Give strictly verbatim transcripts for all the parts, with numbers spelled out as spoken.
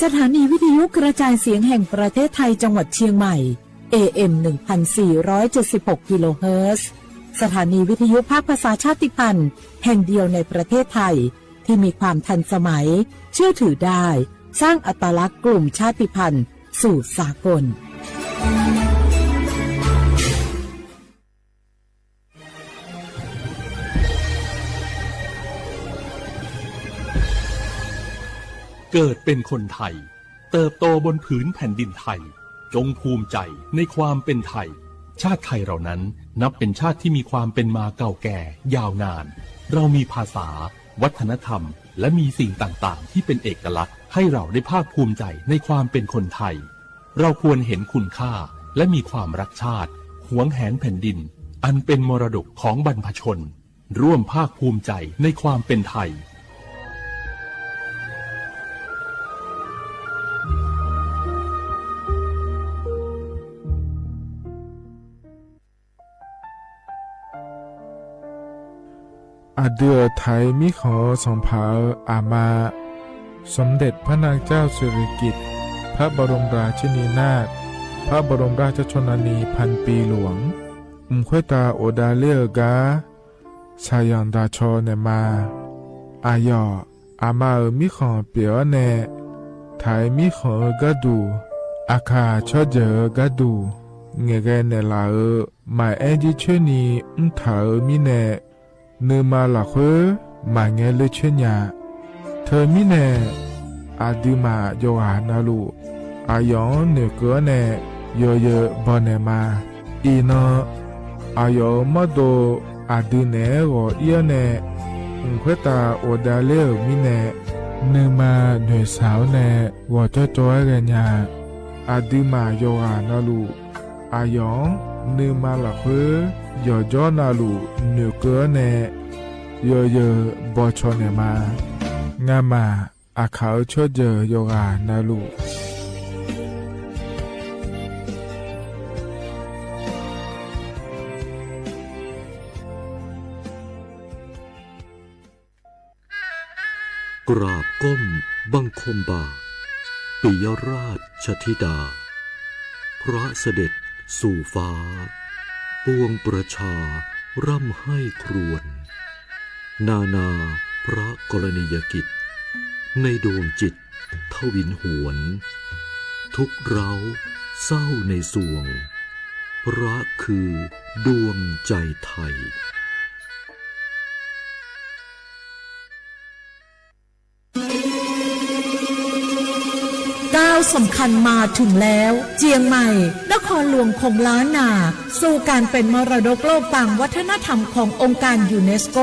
สถานีวิทยุกระจายเสียงแห่งประเทศไทยจังหวัดเชียงใหม่ เอเอ็ม หนึ่งพันสี่ร้อยเจ็ดสิบหกกิโลเฮิรตซ์ สถานีวิทยุภาคภาษาชาติพันธุ์แห่งเดียวในประเทศไทย ที่มีความทันสมัย เชื่อถือได้ สร้างอัตลักษณ์กลุ่มชาติพันธุ์สู่สากล เกิดเป็นคนไทย เติบโตบนผืนแผ่นดินไทย จงภูมิใจในความเป็นไทย ชาติไทยเรานั้นนับเป็นชาติที่มีความเป็นมาเก่าแก่ยาวนาน เรามีภาษา วัฒนธรรม และมีสิ่งต่างๆ ที่เป็นเอกลักษณ์ ให้เราได้ภาคภูมิใจในความเป็นคนไทย เราควรเห็นคุณค่า และมีความรักชาติ หวงแหนแผ่นดิน อันเป็นมรดกของบรรพชน ร่วมภาคภูมิใจในความเป็นไทย Aqdui-euq taq-iq mirkhanq-eu sanqpaq-euq aqma, สมเด็จพระนางเจ้าสิริกิติ์ พระบรมราชินีนาถ พระบรมราชชนนีพันปีหลวง mq khoertav ghofdav ler-eu gar, shaqzanq daqcaw naeqma. Aqyawf, aqma-euq mirkhanq pyeuf-awr nae, taq-iq mirkhanq-eu gharduq, aqkaq tsawrjeuq-eu gharduq, ngaeqghae naeqlaf-euq maqaer jircoer ni mrtaq-euq mirnae, nuima lafkhoer maqngae ler coer nya. Teumirnae, aqduimaf yawqghaq navluf, aqyawf-anr noeqkeuv-awr nae yawzeu bawnaeq ma. Iqnan, aqyawf-euq mawrdo aqdui naeq-aer ghawq ir-awr nae, mq khoertav ghofdav ler-euq mirnae, nuima noeqshaq-awr nae ghawqcawv cawv-aer ghaenya. Aqduimaf yawqghaq navluf, aqyawf-anr nuima lafkhoer yawqjawr navluf noeqkeuv-awr nae yawzeu bawcaw naeqma. Ngamaf aqkaq-euq tsawrjeuq yawqghaq navluf, กราบก้มบังคมบาท ปิยราชธิดา พระเสด็จสู่ฟ้า ปวงประชาร่ำไห้ครวญ นานาพระกรณียกิจ ในดวงจิตทวินหวน ทุกข์ร้าวเศร้าในสวง พระคือดวงใจไทย ก้าวสำคัญมาถึงแล้ว เจียงใหม่ นครหลวงของล้านนา สู่การเป็นมรดกโลกตามวัฒนธรรมขององค์การยูเนสโก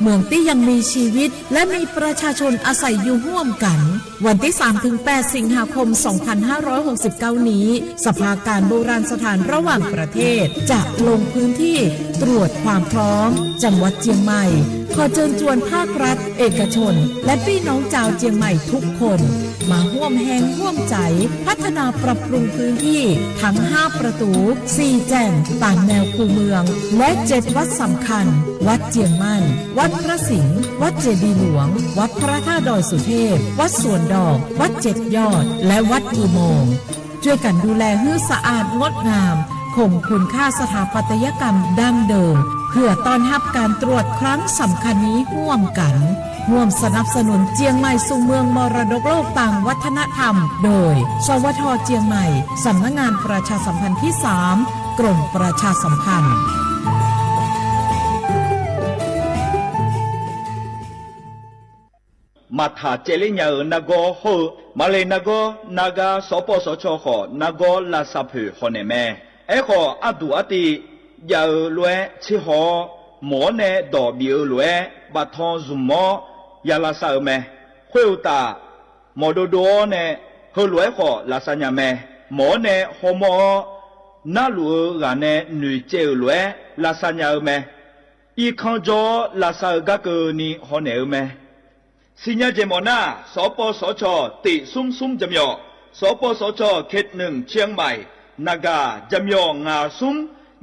เมืองตี้ยังมีชีวิต และมีประชาชนอาศัยอยู่ร่วมกัน วันที่สามถึงแปดสิงหาคมสองพันห้าร้อยหกสิบเก้านี้ สภาการโบราณสถานระหว่างประเทศ จะลงพื้นที่ตรวจความพร้อม จังหวัดเจียงใหม่ ขอเชิญชวนภาครัฐ เอกชน และพี่น้องชาวเจียงใหม่ทุกคน มาร่วมแฮงร่วมใจ๋ พัฒนาปรับปรุงพื้นที่ทั้งห้าประตู สี่แจ่ง ตามแนวคูเมือง และเจ็ดวัดสำคัญ วัดเจียงมั่น วัดพระสิงห์ วัดเจดีย์หลวง วัดพระธาตุดอยสุเทพ วัดสวนดอก วัดเจ็ดยอด และวัดอุโมงค์ ช่วยกันดูแลหื้อสะอาดงดงาม คงคุณค่าสถาปัตยกรรมดั้งเดิม เพื่อต้อนรับการตรวจครั้งสำคัญนี้ร่วมกัน ร่วมสนับสนุนเจียงใหม่สู่เมืองมรดกโลกตามวัฒนธรรม โดย สวท เจียงใหม่ สำนักงานประชาสัมพันธ์ที่สาม กรมประชาสัมพันธ์ Maqtaq caevler nya-euq nargawr hawr-eu, maqle nargawr nargar sawrpawv sawrcaw khawf nargawr lavsav poeq hawnaeq mae. Aerkhawf, arduq artiv jav-eu lof-aer tserhaw-awr, mawq-awr nae dawq bif-eu lof-aer baftan zmq-awr ya lavsav-eu mae. Khoeruqtaf, mawq dovdov-awr nae heulof-aer khawf lavsav nya mae. Mawq-awr nae hawmawr-awr, narluf-eu ghaq nae noeqtsaev-euq lof-aer lavsav nya-eu mae. Irkanr jawr-awr lavsav-eu garkeuvni hawnaeq-eu mae. Siqnya jeq mawf nar, sawrpawv sawrcaw tiq smr smr jaqmyawf, sawrpawv sawrcaw เขตหนึ่ง เชียงใหม่ naqgaq jaqmyawf ngaq smr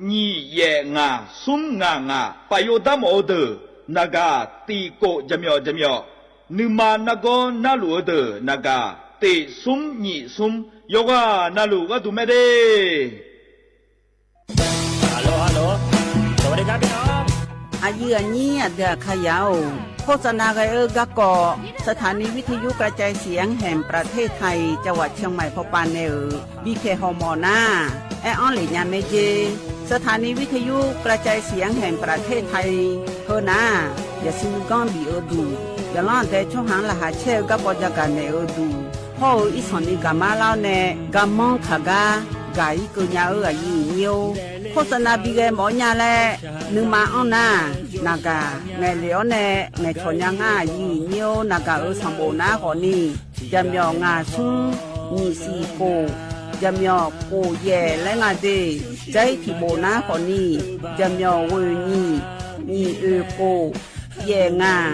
nyiq yaef ngaq smr ngaq ngaq, paf yov darmawf-eu deuq naqgaq tiq kof jaqmyawf jaqmyawf, nuima nargawr narluf-eu deuq naqgaq Tiq smr nyiq smr yawqghaq navluf gharduq mae de. Aqyuif aqnyir aqdui aqkaqyaq-or, โฆษณา ghae-eu garkawv สถานีวิทยุกระจายเสียงแห่งประเทศไทย จังหวัดเชียงใหม่ pawpav nae-euq bipyaeq hawmawf nar, aer-anr lef nya mae jer. สถานีวิทยุกระจายเสียงแห่งประเทศไทย heu nar, yaqsur nuiganr bif-eu duq, yaqlanr aqdae tsawrhaq-anr laqkhaq caer-eu garkawv jagaq naeq-eu duq hawr-eu irsanq ni gaqmar lar-awr nae, garmanr kaq gar gaq-ir keuv nya-eu aqyuif aqnyir-or, โฆษณา bighae mawf-awr nya laer nuima anr nar, naqgaq ngaeqlef-awr nae ngaeqcawq nya ngar aqyuif aqnyir-or, naqgaq-euq sanqbof nar khawfni, jaqmyawf ngaq smr nyiq siq khof, jaqmyawf khof yaef laer nga de, jaq-ir tiq bof nar khawfni, jaqmyawf ghoeq nyiq, nyiq oeq khof, yaef ngaq,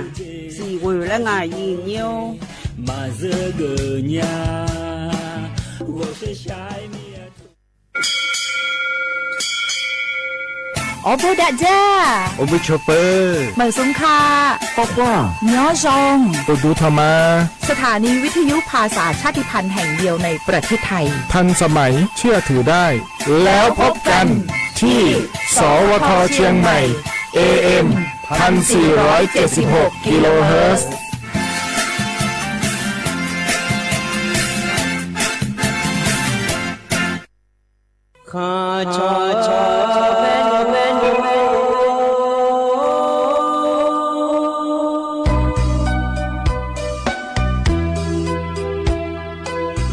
siq ghoeq laer nga aqyuif aqnyir-or. Maqzeur geuf nya, ghawqshaq shaq-aer mir-a. Awrbof dav dzar, awrbof cawq peuq, maqsmr ka, kawrkawr-aq, nymr zanq, uqduq tanq ma. สถานีวิทยุภาษาชาติพันธุ์แห่งเดียวในประเทศไทย ทันสมัย เชื่อถือได้ แล้วพบกันที่ สวท เชียงใหม่ เอเอ็ม พันสี่ร้อยเจ็ดสิบหก กิโลเฮิรตซ์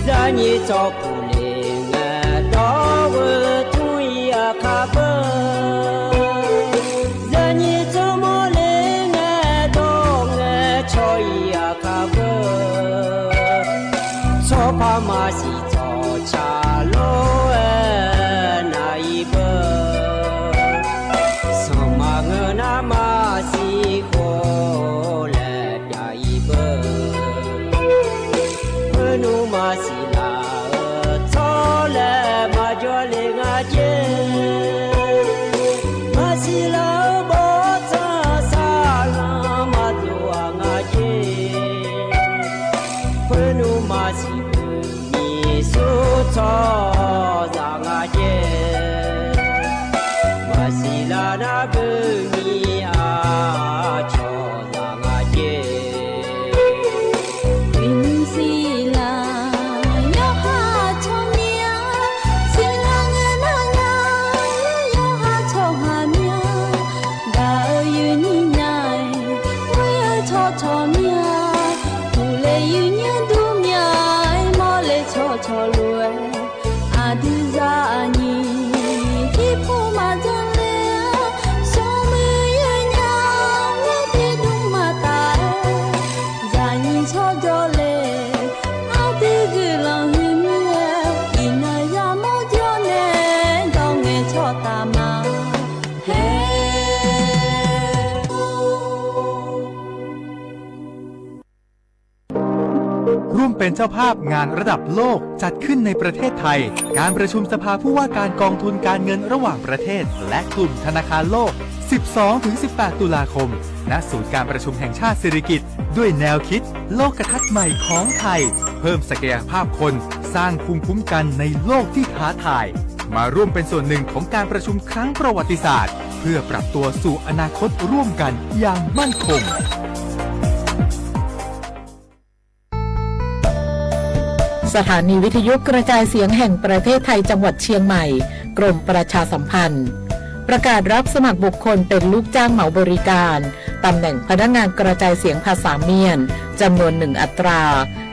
Zaqnyiq tsawrpuq le ngae dawr-eu tmr-ir aqkar beu. Zaqnyiq tsawrmawr le ngae dawr ngae cawq-ir aqkar beu. Tsawrpar maqsiq tsawqcaq lof-aer nav-ir beu. Sanqma ngeur nar maqsiq khof laer pyav-ir beu. Khoernmr maqsiq laf-eu tsawr laer maqjawr le nga jer. Maqsiq laf-eu bawrtsanq saqlanq maqdov-aq nga jer. Khoernmr maqsiq beu nyiq sur tsawrhaqzaq nga jer. Maqsiq laf nar beu nyiq aqcawq zaq nga jer. Uiqnymr siqlaq yawqha tsawrmyanr, siqlaq ngae nar nya, yawqha tsawrhaq myanr, gaq-eu yuifnyir nya-aer, ghoer-eu tsawrcawq myanr, uqle yuifnyir dur myanr-aer, mawrle tsawrcawq lof-aer, aqdui zaqnyiq tiqpov maqdzanr ler-a, smrmuiq yaer nya, ngar tiqdmr maqtaf-aer, zaqnyiq tsawrjawr le, aqdui guiqlanq huiq mir-aer, iqnan yamawr jawr nae dawr ngae tsawrtaf ma. ร่วมเป็นเจ้าภาพงานระดับโลกจัดขึ้นในประเทศไทย การประชุมสภาผู้ว่าการกองทุนการเงินระหว่างประเทศ และกลุ่มธนาคารโลก สิบสองถึงสิบแปด ตุลาคม ณ ศูนย์การประชุมแห่งชาติสิริกิติ์ ด้วยแนวคิดโลกทัศน์ใหม่ของไทย เพิ่มศักยภาพคน สร้างภูมิคุ้มกันในโลกที่ท้าทาย มาร่วมเป็นส่วนหนึ่งของการประชุมครั้งประวัติศาสตร์ เพื่อปรับตัวสู่อนาคตร่วมกันอย่างมั่นคง สถานีวิทยุกระจายเสียงแห่งประเทศไทยจังหวัดเชียงใหม่ กรมประชาสัมพันธ์ ประกาศรับสมัครบุคคลเป็นลูกจ้างเหมาบริการ ตำแหน่งพนักงานกระจายเสียงภาษาเมียน จำนวนหนึ่งอัตรา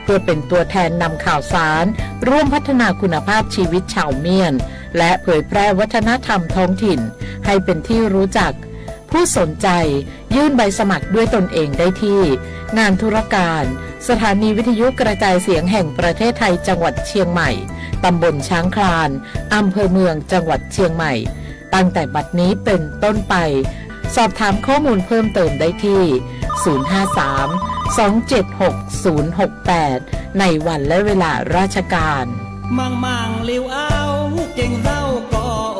เพื่อเป็นตัวแทนนำข่าวสาร ร่วมพัฒนาคุณภาพชีวิตชาวเมียน และเผยแพร่วัฒนธรรมท้องถิ่น ให้เป็นที่รู้จัก ผู้สนใจยื่นใบสมัครด้วยตนเองได้ที่ งานธุรการ สถานีวิทยุกระจายเสียงแห่งประเทศไทยจังหวัดเชียงใหม่ ตำบลช้างคลาน อำเภอเมืองจังหวัดเชียงใหม่ ตั้งแต่บัดนี้เป็นต้นไป สอบถามข้อมูลเพิ่มเติมได้ที่ ศูนย์ห้าสาม สองเจ็ดหก ศูนย์หกแปด ในวันและเวลาราชการ Manqmanq le-aer-awr ghae-anr kawv-or.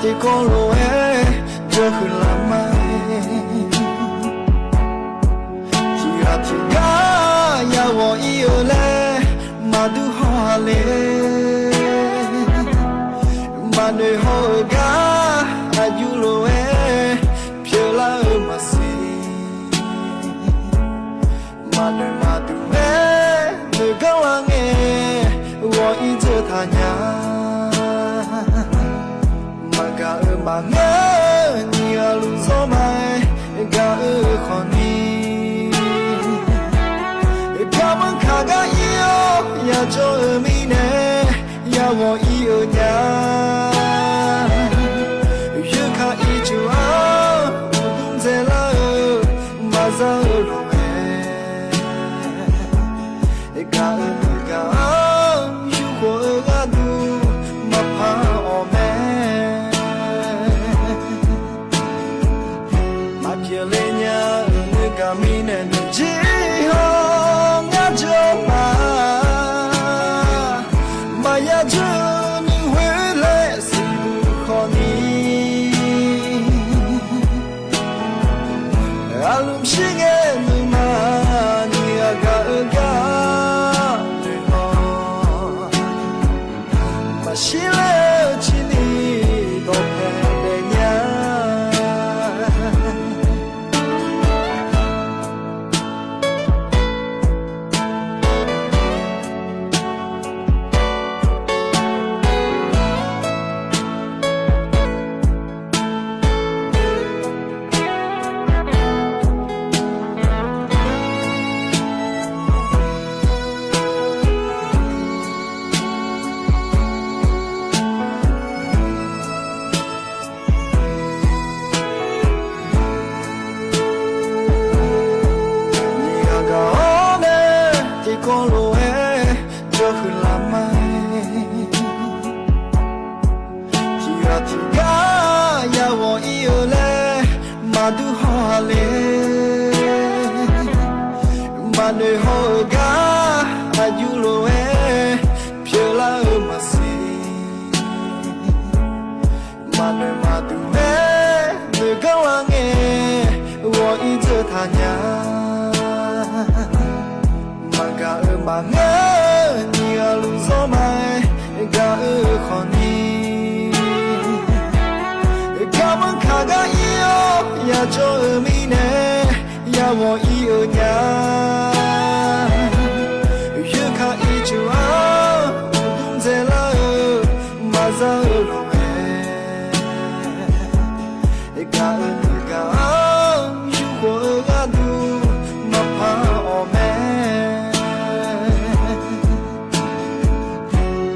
tiqkawv lof-aer jawrhuiq laf ma. Tiqghaq tiqgar yaghawq ir-eu laer maqdur haw-a le. Maqnoeq haw-euq gar aqyuif lof-aer pyeuflar-eu maqsiq. Maqnoeq maqduq-aer noeqganr lar ngae, ghawq ir dzeur taq nya. Maqgaq-eu maqngeur nyiq ghaq luf zawr ma-aer gaq-eu khawfni, garmanr kaq gar ir-awr yajawr-eu mirnae, yaghawq ir-eu nya. Yoerkaq ircuf-anr uqdmr dzaelar-eu maqza-eu lof-aer, gaq-eu nuigaq-anr yurkhof-eu gharduq maqpar-awq mae. Maqpyeuf le nya-euq nuigaq mirnae nuijir-awr ngar jawr ma. Maqya jawr-eu nymr ghoer laer siqduq khawfni, aqlmq shir ngae nuima nyiq ghaq gaq-eu gar noeq-awq. Maqshir ler-eu cirni dawqpae daef nya. Nyiq ghaq gaq-awr nae tiqkawv lof-aer jawrhuiq laf ma. Tiqghaq tiqgar yaghawq ir-eu laer maqdur haw-a le. Maqnoeq haw-euq gar aqyuif lof-aer pyeuflar-eu maqsiq. Maqnoeq maqduq-aer noeqganr lar ngae, ghawq ir dzeur taq nya. Maqgaq-eu maqngeur nyiq ghaq luf zawr ma-aer gaq-eu khawfni, garmanr kaq gar ir-awr yajawr-eu mirnae, yaghawq ir-eu nya. Yoerkaq ircuf-anr uqdmr dzaelar-eu maqza-eu lof-aer, gaq-eu nuigaq-anr yurkhof-eu gharduq maqpar-awq mae.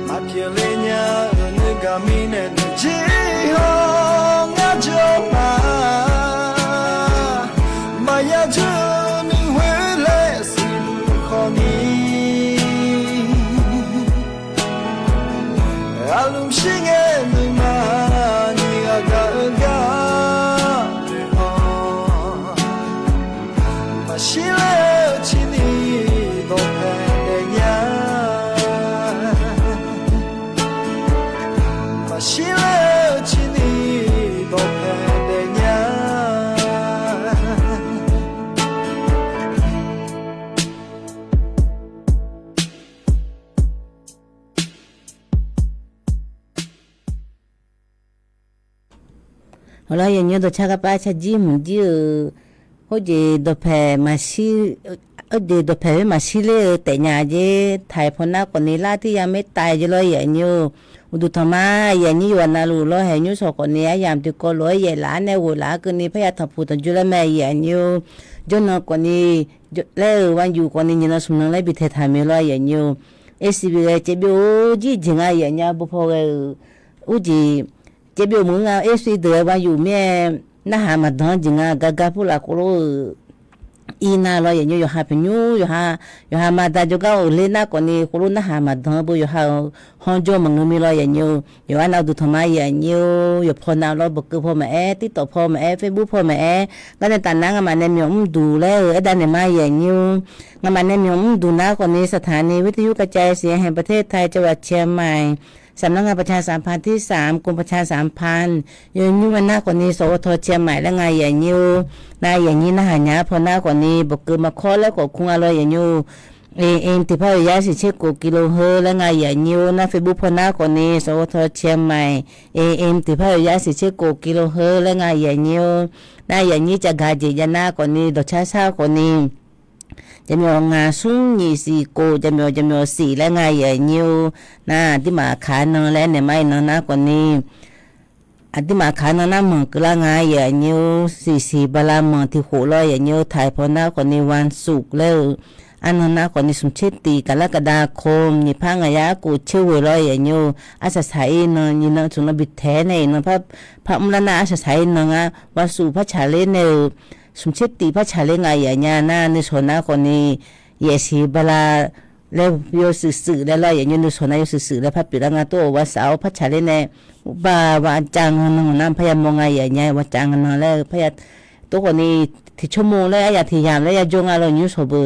Maqpyeuf le nya-euq nuigaq mirnae nuijir-awr ngar jawr ma. Maqya jawr-eu nymr ghoer laer siqduq khawfni, aqlmq shir ngae nuima nyiq ghaq gaq-eu gar noeq-awq. Maqshir ler-eu cirni dawqpae daef nya. Maqshir ler-eu cirni dawqpae daef nya. Hawlar yanyir dawqcar garpar carjir hmq jir-euq, hawjeq dawqpae maqshir, hawjeq dawqpae-aer maqshir ler-eu taef nya jer. Taiq paw nar khawfni lar tir ya maer taef jer lawr yanyir-or. Uqduq tanqma yanyir yawqghaq navluf lawr haeq nymr shawq khawfni aryamq tiqkawv lof-aer yaef laf-ar nae ghoeq laf-ar keuvni parya tanqpuq tanqjoe laer mae yanyir-or. Jawrnan khawfni laer-euq ghanjuf khawfni nyiq nan smq nan laer bi taeqtaq mae lawr yanyir-or. Aersiq bi ghae caevbyov-or jir jeq nga yanya bo paw ghae-euq urjeq caevbyov meuq-anr nga aersiq deuq-aer ghanjuf mir-aer narhaq maqdanq-anr jeq nga gar gar pur laf khawf lof-euq. Irnar lawr yanyir yawqha pyeuf nymr yawqha, yawqha maqda jawrgar-euq ler nar khawfni khawf lof narhaq maqdanq-anr beu yawqha-euq hanjawr maqngeur mir lawr yanyir-or. Yawqghaq nav uqduq tanqma yanyir-or. Yawqpaw nav lawr baqkeuv paw maqaer, TikTok paw maqaer, Facebook paw maqaer, garnae taf nar ngamaf nae myawq mrduq laer-euq aerdav naeq ma yanyir-or. Ngamaf nae myawq mrduq nar khawfni สถานีวิทยุกระจายเสียงแห่งประเทศไทย จังหวัดเชียงใหม่ สำนักงานประชาสัมพันธ์ที่สาม กรมประชาสัมพันธ์ yawnymr ma nar khawfni สวท เชียงใหม่ laer nga aqyuif aqnyir-or. Nar aqyuif aqnyir narhaq nya paw nar khawfni บอกเกิด ma kawr laer khawf kur nga lawr aqyuif aqnyir-or. AM tiqpar yawqyar siqtser khof กิโลเฮิรตซ์ laer nga aqyuif aqnyir-or. Nar Facebook paw nar khawfni สวท เชียงใหม่ AM tiqpar yawqyar siqtser khof กิโลเฮิรตซ์ laer nga aqyuif aqnyir-or. Nar aqyuif aqnyir cavgaq jeq jav nar khawfni dawqcar shar khawfni jaqmyawf ngaq smr nyiq siq khof jaqmyawf jaqmyawf siq laer nga aqyuif aqnyir-or. Nar aqduimaf kaq-a nan laer naeq ma-iq nan nar khawfni aqduimaf kaq-a nan nar manq keuvlar nga aqyuif aqnyir-or. Siqsiq bala manq tiq khof lawr aqyuif aqnyir-or. Taiq paw nar khawfni วันศุกร์ laer-eu. Arnan nar khawfni smq tser tiq กรกฎาคม nyiq par ngaq yar arkhof tser ghoeq lawr aqyuif aqnyir-or. Arsaq saq-ir nan nyiq nan tmq nan bi taeq nae iq nan par mrlar nar arsaq saq-ir nan ngar วันศุกร์ par tsaqler nae-eu smq tser tiq par tsaqler nga aqyuif aqnyir nar nuishawq nar khawfni yaefsiq bala laer yawshuif shuif laer lawr aqyuif aqnyir nuishawq nar yawshuif shuif laer par pyeuflar nga tov-awq วันเสาร์ par tsaqler nae วันจันทร์ nan nar par yamawr nga aqyuif aqnyir วันจันทร์ nan laer-eu par ya tov khawfni tiqcawq mawr laer aryaq tiq yamq laer yajawr nga lawr nymr shawq beu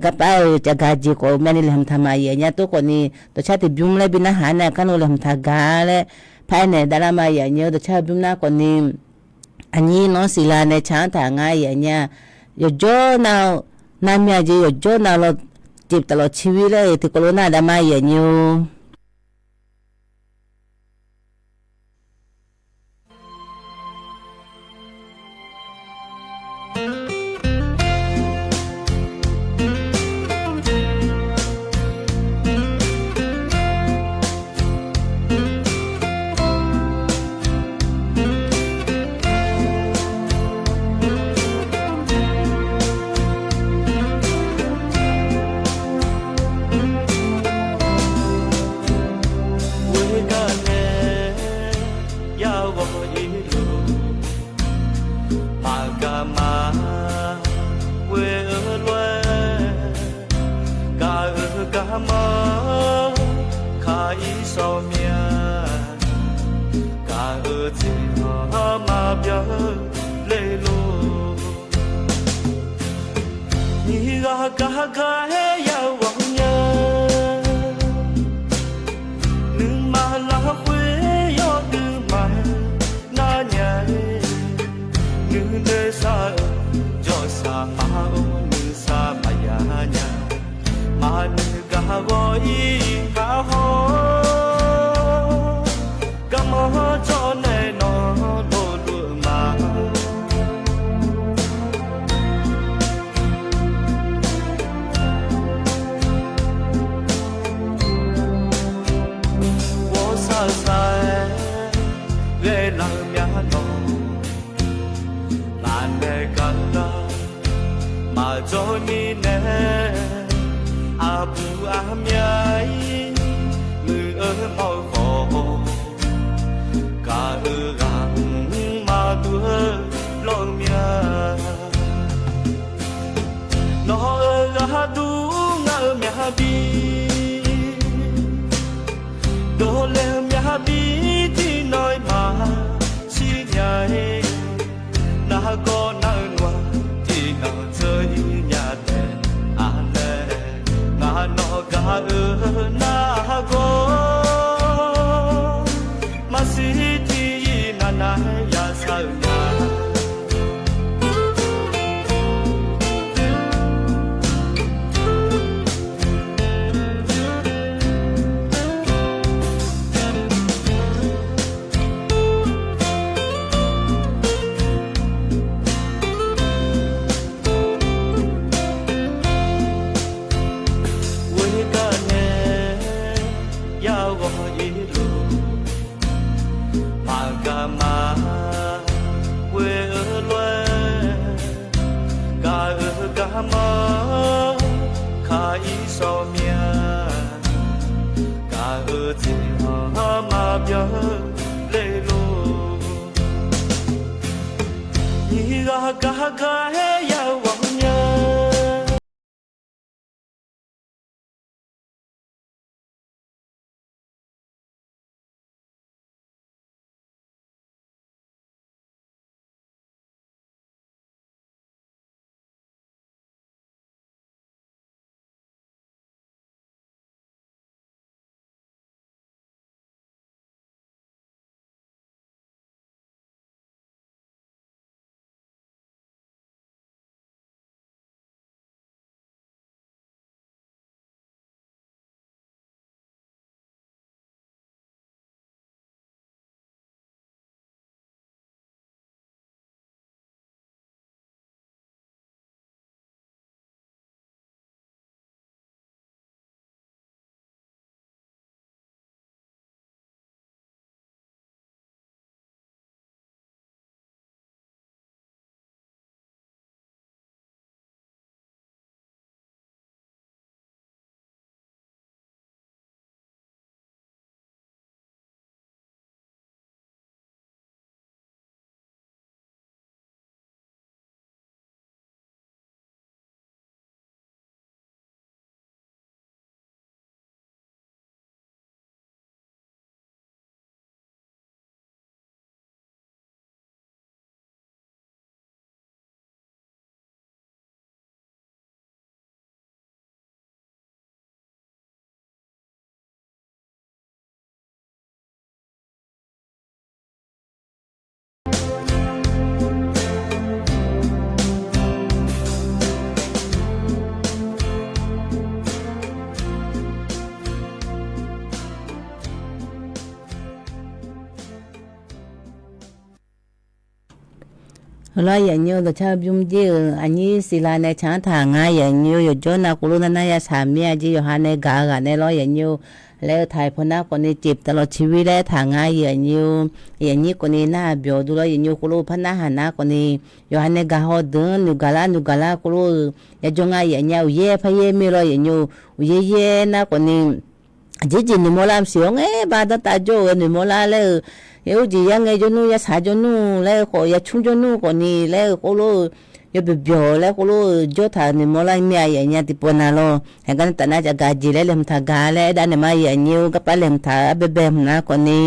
garpar-eu cavgaq jeq khawf-eu myavni laeqhmq taq ma aqyuif aqnyir tov khawfni dawqcar tiqbymr laer bi narhaq nae kar nor laeqhmq taq gaq laer par aernaeq davlar ma aqyuif aqnyir-or. Dawqcar bymr nar khawfni aqnyir nan-anr siqla nae tsaq-anr taq nga aqyuif aqnyir-a. Yawqjawr nav-eu narmya jeq yawqjawr nav-eu lawr jeq taflawq ชีวิต laer-eu tiqkawv lof nar dav ma aqyuif aqnyir-or. Ghoer gar nae ya ghawq-ir luf, maqgaq ma ghoer-eu lof-aer, gaq-eu garmanr kaq-ir sawq mya, gaq-eu tseq-anr maqbyan le lor. Nyiq ghaq gaq gaq-aer ya ghawq nya, nuima lafkhoer yawdui maqaer nar nya-ir, nuinoeq shar-eu jawrsaq ma-or nuisar maqya nya, maqnoeq gaq ghawq-ir kar haw-awr, garmanr jawr nae nawq dovluf-eu ma. Ghawqshaq shaq-aer ghae laf-eu myav nawq, ngaq nae gaq-eu gar maqjawr mirnae, aqbuq aqmya-ir muiq-eu mawr khawf, gaq-eu ghaq mr maqdur-eu lawr-eu mya. Nawq-euq ghaq dur ngar-eu myaq bi, dovle-eu myaq bi, tiqnan-iq maqshir nya-ir. Nargawr nar-eu noeq-aq tiqnan dzeur-ir nya taef aqlaer, ngaq nawq gaq-eu nargawr maqshir tiq-ir navnav-aer yashar-eu nya. Ghoer gar nae ya ghawq-ir luf, maqgaq ma ghoer-eu lof-aer, gaq-eu garmanr kaq-ir sawq mya, gaq-eu tseq-anr maqbyan le lor. Nyiq ghaq gaq gaq-aer ya ghawq nya. Lawr, yaeqnyoer dawqcar bymr jir-euq aqnyir siqla nae tsaq-anr taq nga, yaeqnyoer yawqjawr nav khoerlof nar nar yashaq mir-a jeq yawqha nae gaq-eu ghaq nae lawr, yaeqnyoer laer-eu taq-euq paw nar khawfni เจ็บตลอดชีวิต laer taq nga, yaeqnyoer yaeqnyir khawfni narhaq byawq duq lawr, yaeqnyoer khoerlof par narhaq nar khawfni yawqha nae gaq haw deuq-anr noeqgaq lar noeqgaq lar khoerlof-eu yajawr nga, yaeqnya uqyaer paryaer mir lawr, yaeqnyoer uqyaer yaer nar khawfni aqjeq jeq noeqmawr lar maqsiq-awr ngae ba danrtav jawr-eu ghae noeqmawr lar laer-eu, yaer urjeq yar ngae jawr nmr, yashaq jawr nmr laer-eu khawf, yacmr jawr nmr khawfni laer-eu khoerlof-eu yawbyawq byawq laer khoerlof-eu jawr taq-euq noeqmawr lar mir-a yaeqnya tiqpov nav lawr. Haeq gar nar taf nar caf gaq jeq laer laeqhmq taq gaq laer aerdav naeq ma, yaeqnyoer garpav laeqhmq taq-eu arbae bae hmq nar khawfni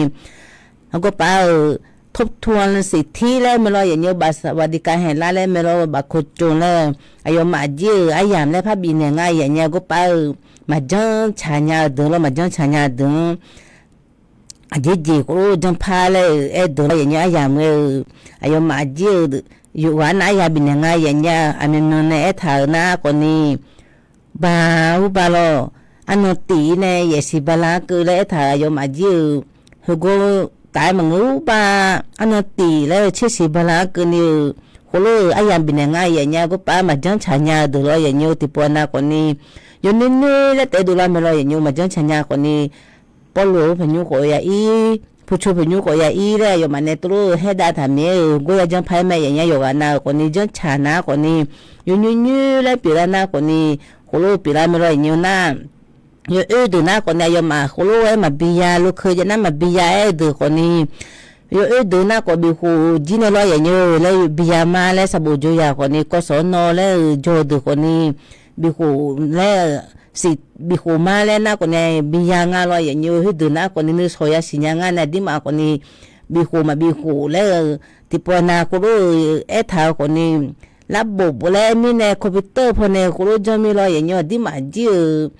Aqgawr paf-euq ทบทวนสิทธิ laer mae lawr, yaeqnyoer บัตรสวัสดิการแห่งรัฐ laer mae lawr, บัตรคนจน laer-eu aqyawfmaf jir-euq aryamq laer par bifnaeq nga, yaeqnya aqgawr paf-euq maqjanr tsaq nya-eu deuq lawr, maqjanr tsaq nya-eu deuq-anr aqjeq jeq khoerlof janrpar laer-eu aer deuq lawr, yaeqnyoer aryamq ghae-euq aqyawfmaf jir-eu yawqghaq nar arya bifnaeq nga, yaeqnya aqmyanmyan nae aertaq-euq nar khawfni Ba ur ba lawr, arnan tif-ir nae yaefsiq bala-anr keuv laer aertaq-euq aqyawfmaf jir-euq heugar taf-aer maqngeur ur ba, arnan tif laer-eu tsersiq bala-anr keuvni-euq khoerlof-euq aryamq bifnaeq nga, yaeqnya aqgawr paf-aer maqjanr tsaq nya-eu deuq lawr, yaeqnya-eu tiqpov nav khawfni yawnoer noer laer taef-aer dovlar mae lawr, yaeqnya maqjanr tsaq nya khawfni Pawrluv-eu paeqnymr khawf ya-ir, pucoq paeqnymr khawf ya-ir laer aqyawfmaf nae teulof-eu haerdav taq mir-euq gor ya janrpar-aer mae, yaeqnya yawqghaq nav-euq khawfni janrtsaq nar khawfni yawnoer noer laer pyeuflar nar khawfni khoerlof-eu pyeuflar mae lawr, yaeqnya nar yawoer deuq nar khawfni aqyawfmaf khoerlof-aer maqbi ya, lokeu jav nar maqbi ya aer-eu deuq khawfni yawoer deuq nar khawf bifkhof jir nae lawr, yaeqnya laer bi ya ma laer saqbof jawr ya khawfni kawv sawq-anr nawr laer-euq jawr-eu deuq khawfni bifkhof laer siq bifkhof ma laer nar khawfni bi ya nga lawr, yaeqnya khoerdeuq nar khawfni nuisawq yasiq nya ngar nae aqdirmaf khawfni bifkhof maqbifkhof laer-eu tiqpov nav khoerlof-eu aertaq-eu khawfni ระบบ laer mirnae คอมพิวเตอร์ pawnae khoerlof janr mir lawr, yaeqnya aqdirmaf jir-euq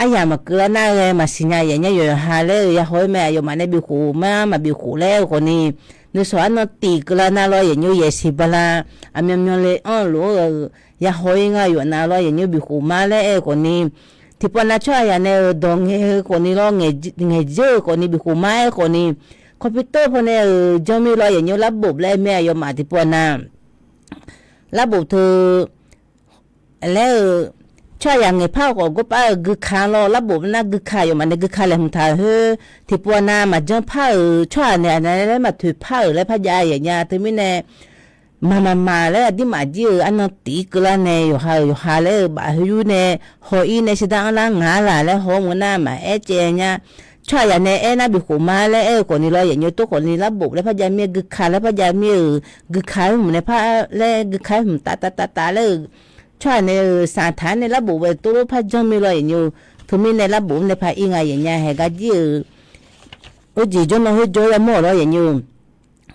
aryamq maqkeuv lar nar ghae maqsiq nya, yaeqnya yawqha laer-eu yahaw-ir mae, aqyawfmaf nae bifkhof ma maqbifkhof laer-eu khawfni nuisawq arnan tif keuvlar nar lawr, yaeqnya yaefsiq bala aqmyanmyan le anr-eu lof-aer yahaw-ir nga yawf nav lawr, yaeqnya bifkhof ma laer aer-eu khawfni tiqpov nav tsawrhaq yaq nae-euq dawq ngaeq-eu khawfni lawr, ngaeqdzeur-eu khawfni bifkhof ma aer khawfni คอมพิวเตอร์ pawnae-euq janr mir lawr, yaeqnya ระบบ laer mir aqyawfmaf tiqpov nav ระบบ teu laer-eu tsawrhaq yaq ngaeqpar-eu khawf gawrpar-euq guika lawr, ระบบ nar guika aqyawfmaf nae guika laeqhmq taq khoer tiqpov nav maqjanr par-euq tsawrhaq naeq-a nae laer maqtoeq par-euq laer par jav yaeqnya teumirnae maqmaq maq laer aqdirmaf jir-euq arnan tif-ir keuvlar nae yawqha-euq yawqha laer-eu baf khoeryur nae haw-ir nae shardar anrlar ngaq-ar laq laer haw-awr meuq nar maqaer caev nya. Tsawrhaq yaq nae aernar bifkhof ma laer aer-eu khawfni lawr, yaeqnya tov khawfni ระบบ laer par jav mir-aer guika laer par jav mir-euq guika khoer mq nae par laer guika khoer mq tav tav tav tav laer-euq tsawrhaq nae-euq saqtaq-anr nae ระบบ bae tov lof par janr mir lawr, yaeqnya teumirnae ระบบ nae par ir nga yaeqnya haeq gar jir-euq khoerjeq jawrnan khoer jawr yamawr-awq lawr, yaeqnya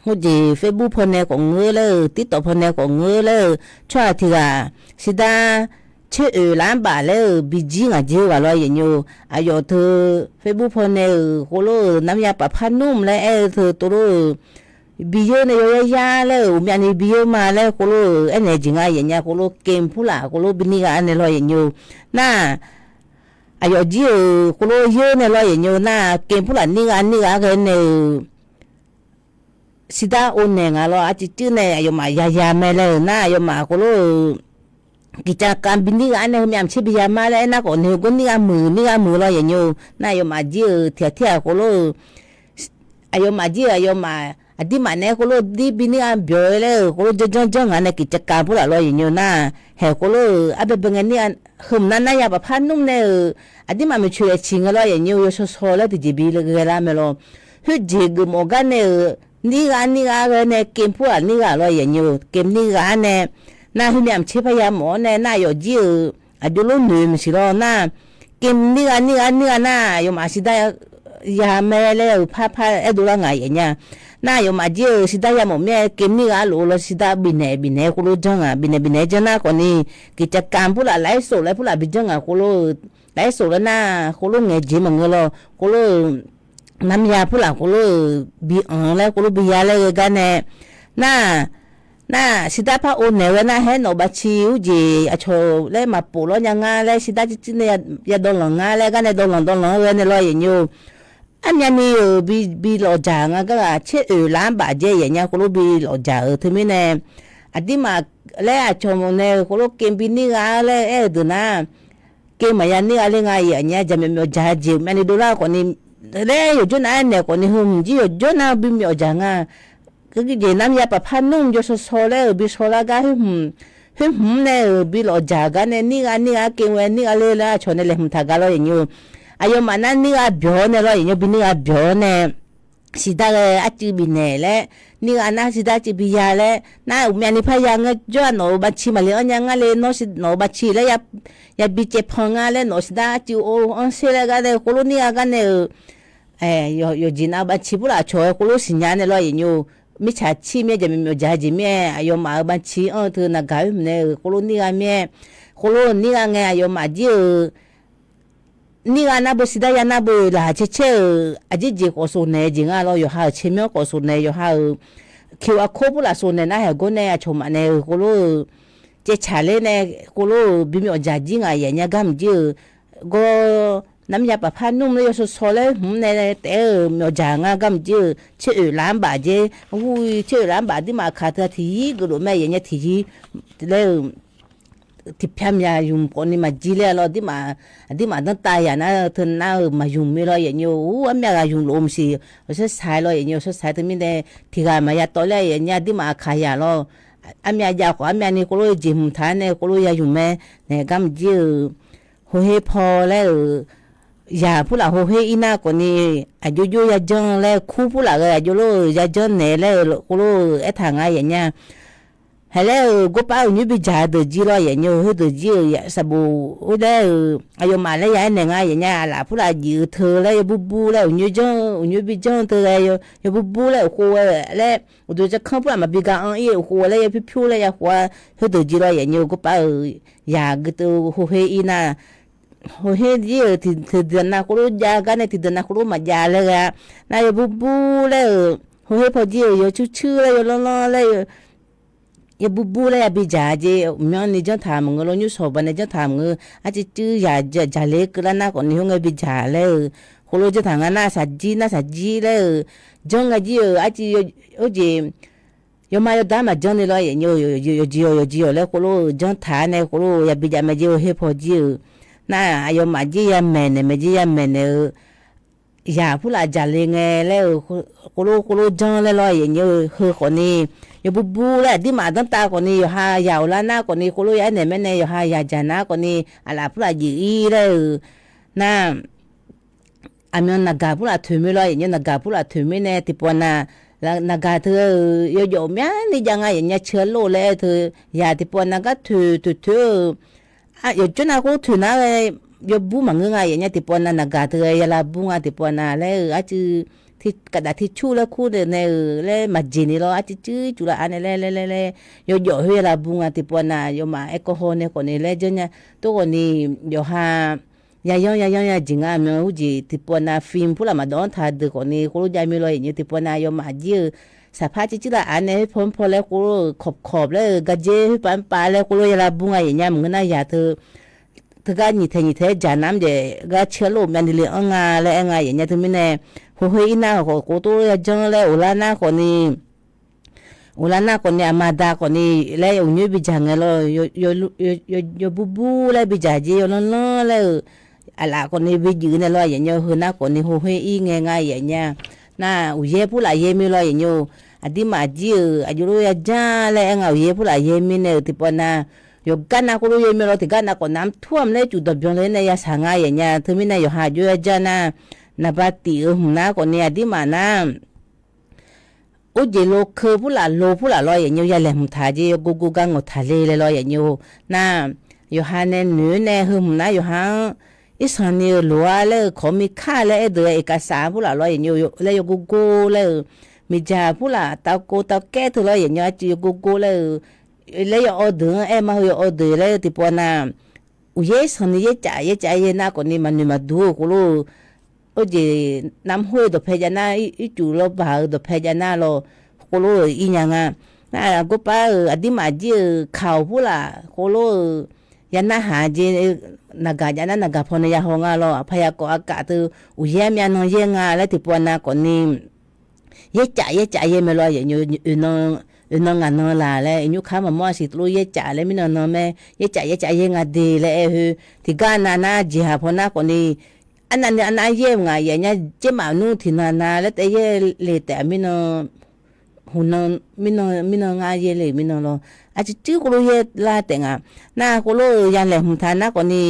khoerjeq Facebook pawnae khawf ngeur laer-euq TikTok pawnae khawf ngeur laer-euq tsawrhaq tiq ghaq shardar tser oeq lar-anr baf laer-euq bijir ngaq jir-eu ghaq lawr, yaeqnya aqyawf teu Facebook pawnae-euq khoerlof-euq narmya paf par nmr laer aer-eu teu tov lof-euq bi yeur nae yawyar yar laer-euq uqmyav ni bi yeur ma laer khoerlof-euq aernaeq jeq nga yaeqnya khoerlof เกม purlaf khoerlof bi nir ghaq-ar nae lawr, yaeqnya nar aqyawf jir-euq khoerlof yeur nae lawr, yaeqnya nar เกม purlaf nir ghaq nir ghaq-ar ghae nae-euq shardar or naeq nga lawr, arcuiv cuiv nae aqyawfmaf yaya mae laer-euq nar aqyawfmaf khoerlof-euq กิจกรรม bi nir ghaq-ar nae heumyav maqtser bi ya ma laer aernar khawfni heugor nir ghaq muiq nir ghaq muiq lawr, yaeqnya nar aqyawfmaf jir-euq tiq ghaq tir ghaq khoerlof-euq aqyawfmaf jir-euq aqyawfmaf aqdirmaf nae khoerlof dir bi nir ghaq byawq-eu laer-euq khoerlof janr janr janr nga nae กิจกรรม purlaf lawr, yaeqnya nar haeq khoerlof-euq arbae bae ngae nir ghaq heumq nar narya paf par nmr nae-euq aqdirmaf maeqtsoeq laeq ciq ngae lawr, yaeqnya yawshaw shaw laer tiqjeq bi ghae lar mae lawr. Khoerjeq geufmawf gar nae-euq nir ghaq nir ghaq-ar ghae nae เกม purlaf nir ghaq lawr, yaeqnya เกม nir ghaq-ar nae nar heumyav maqtser parya mawf-awr nae nar aqyawf jir-euq aqjox lof noeq maqsiq lawr nar เกม nir ghaq nir ghaq-ar nir ghaq nar aqyawfmaf shardar ya mae laer-euq par par aerdov lar ngaq yaeqnya. Nar aqyawfmaf jir-euq shardar yamawf mir-aer เกม nir ghaq-ar lof-eu lawr shardar bifnaeq bifnaeq khoerlof janr ngaq, bifnaeq bifnaeq janr nar khawfni กิจกรรม purlaf ไลฟ์สด laer purlaf bi janr ngaq khoerlof-euq ไลฟ์สด lawr nar khoerlof ngaeq jeq maqngeur lawr khoerlof-euq narmya purlaf khoerlof-euq bi anq laer khoerlof bi ya laer ghae gar nae nar nar shardar par or naeq ghae nar haer nawq baci urjeq aqcawq laer maqpov lawr nya ngar laer shardar cuiv cuiv nae ya dawvlanq ngar laer gar nae dawvlanq dawvlanq-anr ghae nae lawr, yaeqnya armyavni-euq bi bi lawfjaq nga gar ghaq tser oeq lar-anr baf jae yaeqnya khoerlof bi lawfjaq-euq teumirnae aqdirmaf laer aqcawq nae-euq khoerlof kev bi nir gha laer aer-eu deuq nar, kev maqya nir gha ler nga. Aqnyaf jaqmyawf myawf jaq jeq myavni dovlar khawfni laer yawqjawr nav-aer naeq khawfni heu hmq jir yawqjawr nav bi myawf jaq nga. Jeq narmya paqpar nmr yawshaw shaw laer-euq bi shawlar gar khoer hmq nae-euq bi lawf jaq gar nae nir gha nir gha kev ngae nir gha ler laer aqcawq nae laeqhmq taq gar lawr yanyov. Aqyawfmaf nar nir gha byawq-awr nae lawr yanyov bi nir gha byawq-awr nae siqdar ghae arcuiv bifnaeq laer, nir gha nar siqdar arcuiv bi ya laer nar, uqmyavni parya ngae jawr-aq nawq-euq baci maqle anr nya ngar le, nawr nawq-euq baci laer yabi caevpan ngar laer nawq siqdar arcuiv or anr sher laer gar nae khoerlof nir gha gar nae-euq yawqjeq nav-eu baci purlaf cawq-aer khoerlof siqnya nae lawr yanyov. Mirtsaq cir mir-aer jaqmyawf myawf jaq jeq mir-aer aqyawfmaf-euq baci anr-eu teu naqgaq khoer hmq nae-euq khoerlof nir gha mir-aer, khoerlof nir gha ngae aqyawfmaf jir-euq nir gha nar beu siqdar ya nar beu laqkhaq caer caer-euq aqjeq jeq khawf sof naeq jeq nga lawr. Yawqha-euq caermyanr khawf sof naeq yawqha-euq kiq aqkor purlaf sof naeq nar haeq gawr nae aqcawq maf nae-euq khoerlof-euq caevtsaq ler nae khoerlof-euq bimyawf jaq jir ngaq yaf nya gar mq jir-euq gawr narmya paqpar nmr laer yawshaw shaw laer hmq nae taef-aer-euq myawf jaq ngar gar mq jir-euq tser oeq lar-anr baf jer, ur tser oeq lar-anr baf aqdirmaf kaq teu-a tiqyir geuflof mae yaf nya tiqyir laer-euq tiqpyar mya ymq khawfni maqjir ler-a lawr. Aqdirmaf danrtav yaq nar teu nar-euq maqymq mir lawr yaf nya-or, armyav ghaq ymq lof-eu maqsiq awqshar saq-aer lawr yaf nya awqshar saq-aer teumirnae tiq ghaq maqya tawv ler-a yaf nya aqdirmaf aqkaq yaq lawr. Armyav jav khawf armyavni khoerlof jeq hmq taq-aer nae khoerlof ya ymq mae naeq gar mq jir-euq hawher paw laer-euq yaq purlaf hawher ir nar khawfni aqjox jox yajanr laer kur purlaf ghae aqjox lof-euq yajanr naeq laer-euq khoerlof-euq aertaq nga yaf nya. Haeq laer-euq gorpav uqnyoer bijaq deuq jir lawr yaf nya-or, heudeuq jir-euq saqbof laer-euq aqyawfmaf laer ya aernaeq nga yaf nya. Aqlaf purlaf jif-eu teu laer yawbur bur laer uqnyoer janr-eu uqnyoer bijanr-eu teu ghae yawbur bur laer uqkhov ghae laer uqduq jarkanr purlaf maqbi ga anr ir-eu uqkhov ghae laer yawpyur pyur laer ya khof-a. Heudeuq jir lawr yaf nya-or, gorpav-euq yaq gui teu hawher ir nar hawher jir-euq tiqdeuq nav khoerlof jav gar nae tiqdeuq nav khoerlof maqjav laer ghae-a. Nar yawbur bur laer-euq hawher paw jir-euq yawcuir cuir laer yawlanr lanr laer yawbur bur laer yabi jaq jeq myanrni janr taq maqngeur lawr, nymrshawq baq nae janr taq maqngeur. Arcuiv cuir yaq jaqle keuvlar nar khawfni khoerngae bi jaq laer-euq khoerlof janr taq nga nar saqjir nar saqjir laer-euq janr ngae jir-euq arcuiv or jeq yawma yawdar maqjanr ni lawr yaf nya-or, yawqjeq yawq yawqjeq yawq laer khoerlof-euq janr taq-aer nae khoerlof yabi jav mae jir hawher paw jir-euq nar aqyawfmaf jir ya maeqnaeq mae jir ya maeqnaeq-eu yaq purlaf jaqle ngae laer-euq khoerlof khoerlof janr laer lawr yaf nya-eu heu khawfni yawbur bur laer aqdirmaf danrtav khawfni yawqha yaq awqlar nar khawfni khoerlof ya aernaeq mae nae yawqha yaq jaq nar khawfni aqlaf purlaf jif ir laer-euq nar aqmyan naqgaq purlaf toeq mir lawr yaf nya-or, naqgaq purlaf toeq mirnae tiqpawf nav naqgaq teu ghae-euq yawjawf myarni jav nga yaf nya ceular lof laer-eu teu yaq tiqpawf nav gar toeq toeq toeq-eu yawqjawr nav khoer toeq nar ghae yawbur maqngeur nga yaf nya tiqpawf nav naqgaq teu ghae ya lavbur nga tiqpawf nav laer-euq arcuiv kaqdaf tiqcur laer kur nae nae-euq laer maqjeq ni lawr arcuiv cuir cuf lar-a nae laer laer laer laer yawjawf khoer ya lavbur nga tiqpawf nav yawfmaf aerkawv haw nae khawfni laer janr nya. Tov khawfni yawqha yayanr yayanr ya jeq nga myan urjeq tiqpawf nav fim purlaf maqdawv-anr taq deuq khawfni khoerlof jav mir lawr yaf nya tiqpawf nav yawfmaf jir-eu saqpar cuir cuir lar-a nae khoer paw khoer paw laer khoerlof-euq kawq kawq laer-euq gardzer khoerpav pav laer khoerlof ya lavbur nga yaf nya maqngeur nar yaq teu teugar nyiq taeq nyiq taeq-aer jaq nar mr jaeq gar ceular lof myavni le-anr nga laer aer nga yaf nya teumirnae hawher ir nar khawf khoerlof yajanr laer awqlar nar khawfni Uqlar nar khawfni aqma da khawfni laer uqnyoer bijaq ngae lawr, yawbur bur laer bijaq jeq yawlanr lanr laer-euq aqlaf khawfni bijuif nae lawr yaf nya heu nar khawfni hawher ir ngae nga yaf nya. Nar uqyaer purlaf yaer mir lawr yaf nya-or, aqdirmaf jir-euq aqjox lof yajanr laer aer nga uqyaer purlaf yaer mirnae-euq tiqpawf nav yawqgar nav khoerlof yaer mir lawr tiqgar nav khawf namq tur-am laer cuf dawqbyan le nae yashaq nga yaf nya. Teumirnae yawqha aqjox yajanr nar naqba tif-eu hmq nar khawfni aqdirmaf nar Urjeq lo keu purlaf lo purlaf lawr yaf nya-or, yalaeq hmq taq jeq yawgor gor gar ngawq taq le laer lawr yaf nya-or. Nar yawqha nae noeq-aer nae heu hmq nar yawqha-anr irsanq ni-eu loq-ar laer-eu kawq-eu mikar laer aerdeuq-aer iqkasaq purlaf lawr yaf nya-or laer yawgor gor laer-euq miqdzaq purlaf tavkov tavkaer teu lawr yaf nya-or, arcuiv yawgor gor laer-euq laer yawawr deuq-anr aer ma heu yawawr deuq laer-eu tiqpawf nav uqyaer sanq ni yaercaf yaercaf yaer nar khawfni maqnoeq maqdur-eu khoerlof-eu, urjeq namr khoer-eu dawqpae jav nar ircuf lawrbaq-eu dawqpae jav nar lawr khoerlof-eu ir nya nga. Nar gorpar-euq aqdirmaf jir-euq kaq-awq purlaf khoerlof-eu ya narhaq jeq naqgaq jav nar naqgaq pawnae ya haw nga lawr, aqpaq ya kawf aqkaf teu uqyaer armyav nan yaer nga laer tiqpawf nav khawfni yaercaf yaercaf yaer mae lawr yaf nya-or, oeq nan oeqnan ngaq nan laq laer, iqnymr kar maqmawr-a siq teulof yaercaf laer mirnan nan mae, yaercaf yaercaf yaer nga de laer aer-eu khoer, tiqgar nav nar jeqhaq paw nar khawfni, arnavni arnav yaer-eu ngaq yaf nya, jaermaf nmr tiqnan nav laer taef yaer le taef-a mirnan, hmq nan, mirnan mirnan ngar yaer le mirnan lawr, arcuiv cuiv khoerlof yaer lar taef nga. Nar khoerlof-eu yalaeq hmq taq nar khawfni,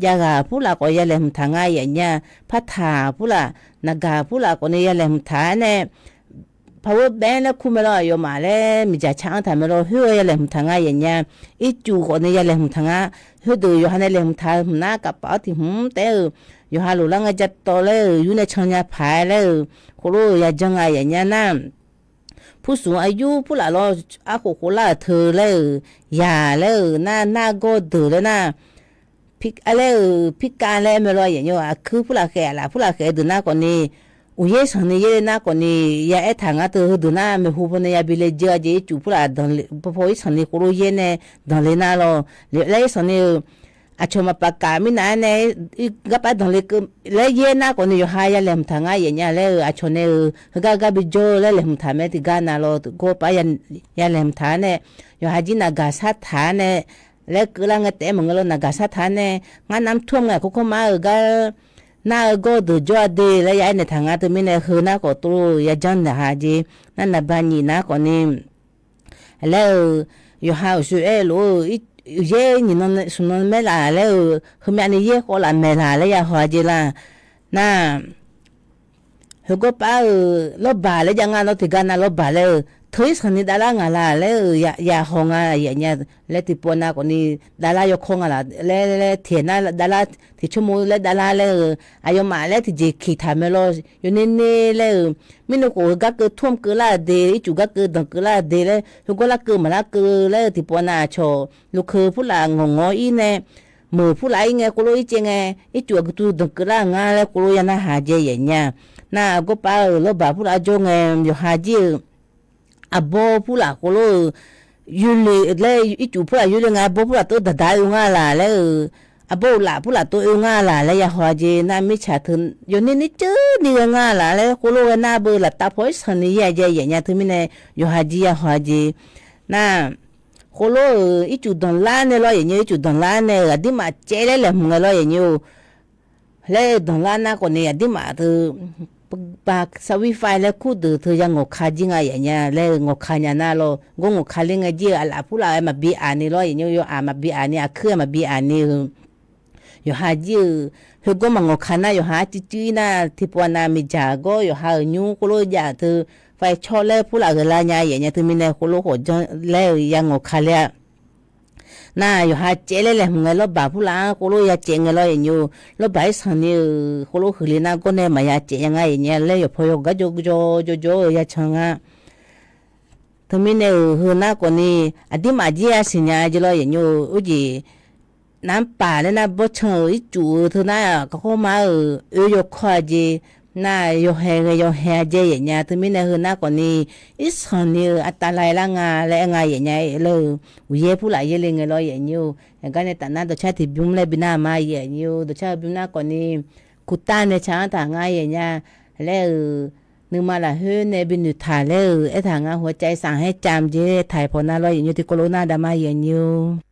javghaq purlaf khawf yalaeq hmq taq nga yaf nya, partaq purlaf, naqgaq purlaf khawfni yalaeq hmq taq-aer nae, paqweu baef-aer laer kur mae lawr, aqyawfmaf laer miqdzaq car-anr taq mae lawr, khoer-eu yalaeq hmq taq nga yaf nya, ircuf khawfni yalaeq hmq taq nga, khoerdeuq yawqha nae laeq hmq taq-eu hmq nar kavpaf-awr tiq hmq taef-aer-eu, yawqha lof lar ngae ja tawv laer-euq yur nae can nya paq-aer laer-euq, khoerlof-eu yajanr nga yaf nya nar, pursmq aqyur purlaf lawr, arkhof khoflar-euq teu laer-euq, yaq laer-euq nar, nargawr deuq laer nar, laer-euq pirkav laer mae lawr yaf nya, aqkuir purlaf khaef, aqlaf purlaf khaef-eu deuq nar khawfni, uqyaer sanqni yaer le nar khawfni, ya aertaq ngar teu heudeuq nar maeqhu pawnae yabi le jeur-a jeq, ircuf purlaf danqle paw paw irsanqni khoerlof yaer nae danqle nar lawr, laer irsanqni-eu aqcawq maqpaf kaf mirnav-aer nae, garpar danqle keuv laer yaer nar khawfni yawqha yalaeq hmq taq ngar yaf nya laer-euq, aqcawq nae-euq heugar gar bijawr-eu laer laeq hmq taq mae tiqgar nav lawr, gawrpar yalaeq hmq taq-aer nae, yawqha jir naqgaq sar taq-aer nae, laer keuvlar ngae taef-aer maqngeur lawr, naqgaq sar taq-aer nae, ngar namr tmr ngae aqkawr kawr mar-euq gar nar-eu gawr deuq jawr-a de laer ya aernaeq taq ngar teumirnae heu nar khawf tov-eu yajanr naeq ha jeq, nar naqba nyif nar khawfni, laer-euq, yawqha uqshoe aer-eu lof-eu, uqyaer nyiq nan smq nan maer laf laer-euq, heumyav ni yaer khawv laf maeq laq laer ya haw-a jeq la. Nar, heugawr par-euq lawrbaq laer jav nga lawr, tiqgar nav lawrbaq laer-euq, teu irsanqni davlar ngaq laq laer-euq, ya haw nga yaf nya, laer tiqpov nav khawfni, davlar yawkawr nga laq laer, laer tiq nar davlar, tiq tsawrmawr laer davlar laer-euq, aqyawfmaf laer tiqjeq kiq taq mae lawr, yawner ner laer-euq, mirnae khof heu gar keuv tmr keuvlar-euq de, ircuf gar keuv danq keuvlar-euq de laer, heugawr lar keuv maqlar keuv laer-euq tiqpov nav aqcawq, lokeu purlaf ngawq ngawr-ir nae, meuq purlaf-ir ngae khoerlof-ir caev ngae, ircuf aqgeu tu danq keuvlar-euq ngar laer khoerlof ya narhaq jae yaf nya. Nar gawrpar-euq lawrbaq purlaf jawr ngae, yawqha jir-euq aqbawr purlaf khoerlof-eu, yurle laer ircuf purlaf yurle ngae, aqbawr purlaf tov daqdaq oe ngar laq laer-euq, aqbawr uqlaf purlaf tov oe ngar laq laer ya haw-a jeq, nar mirtsaq teu yawner ner ceuv ni ghae ngar laq laer khoerlof ghae nar beu laftav paw irsanqni yaer-a jae yaf nya teumirnae, yawqha jir ya haw-a jeq. Nar, khoerlof-euq ircuf danqlar nae lawr yaf nya, ircuf danqlar nae-euq aqdirmaf caev laer laeqhmq ngae lawr yaf nya-or, laer-eu danqlar nar khawfni aqdirmaf teu ba sarwir fai laer kurdeuq teu ya ngawqka jir nga yaf nya laer-eu ngawqka nya nar lawr, gawr ngawqka ler ngae jir-eu aqlaf purlaf-aer maqbi aq ni lawr yaf nya, yawaf maqbi aq ni, aqkuir-aer maqbi aq ni-eu, yawqha jir-euq, heugawr maqngawq ka nar yawqha arcuiv cuiv-ir nar, tiqpov nav miqdzaq gawr yawqha-euq nymr khoerlof jav teu, fai cawr laer purlaf ghae lar nya yaf nya teumirnae khoerlof khawf janr laer-euq ya ngawq ka ler-a. Nar yawqha caev laer laeqhmq ngae lawrbaq purlaf-anr khoerlof ya caev ngae lawr yaf nya-or, lawrbaq irsanqni-euq khoerlof huiqle nar gawr nae maqya caev ya ngar yaf nya laer yawqpaw yawqgar jawr jawr jawr jawr-eu ya can nga. Teumirnae-euq heu nar khawfni, aqdirmaf jir-a siqnya jeq lawr yaf nya-or, urjeq narpaq laer nar bawrtsan-euq ircuf-eu teu nar, kakhof mar-euq oe yawkawr-a jeq, nar yawhae ghae yawhae-a jae yaf nya teumirnae heu nar khawfni, irsanqni-eu aqtavlai lar nga laer aer nga yaf nya laer-eu, uqyaer purlaf yaerle ngae lawr yaf nya-or, aqgar nae tafnar dawqcar tiqbymr laer bi nar ma yaf nya-or, dawqcar-eu bymr nar khawfni, kurtav nae ca-anr taq nga yaf nya laer-euq, nuima lafkhoer nae bi noeqtaq laer-euq aertaq nga, hawcav-ir saf haer cam jeq taq-iq pawq nar lawr yaf nya-or, tiqkawv lof nar daqma yaf nya-or.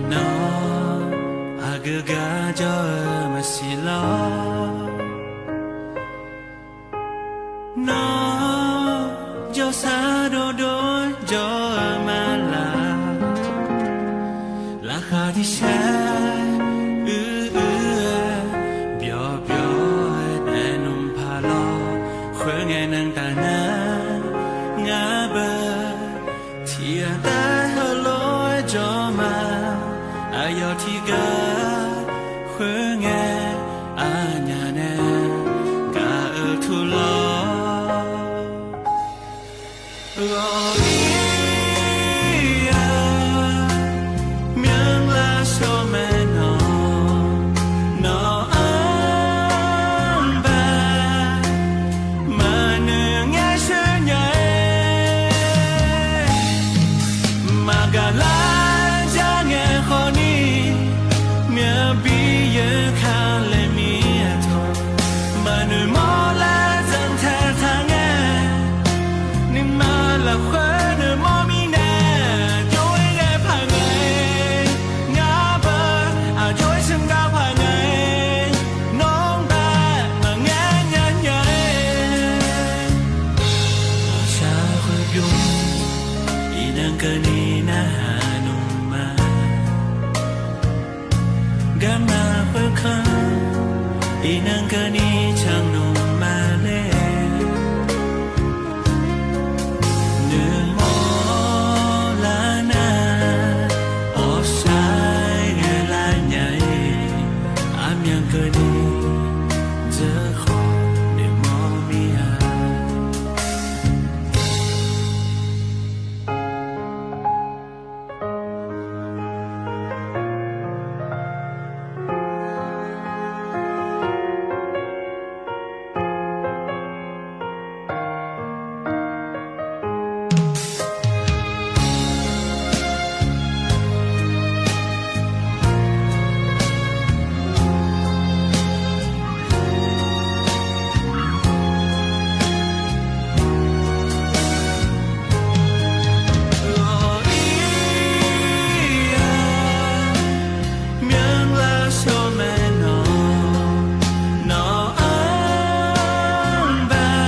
Nawr, aqgeu gar jawr-eu maqsiq lawr. Nawr, jawrsar dovdov jawr-eu ma laq. Laqkhaq tiqsaer uir uir-aer, byawq byawq-aer naeq nmr paq lawr. Khoerngae nan taf nar, ngar beu tiqghaq taef heulof-aer jawr ma. Aqyawf tiqghaq khoerngae, aqnyaf nae gaq-eu tur lawr. Ghawqmir-aq, myanrlar shawr mae nawq, nawq-anr bae Noeqmawr lar zanqtaq taq ngae, nuima lafkhoer noeqmawr mirnae, jov-aer ghae paq ngae, ngar beu aqjox-aer sheuqgar paq ngae, nawr-anr bae maqngaer nya nya-aer, aqshaq khoer bymr, iqnan keuvni narhaq nmr ma. Garma khoerkanr, iqnan keuvni canr nmr ma laer, noeqmawr lar nar, awqshaq-aer ghae lar nya-ir, aqmyan keuvni dzeur khawf noeqmawr mir-a. Myanrlar shawr mae nawq, nawq-anr bae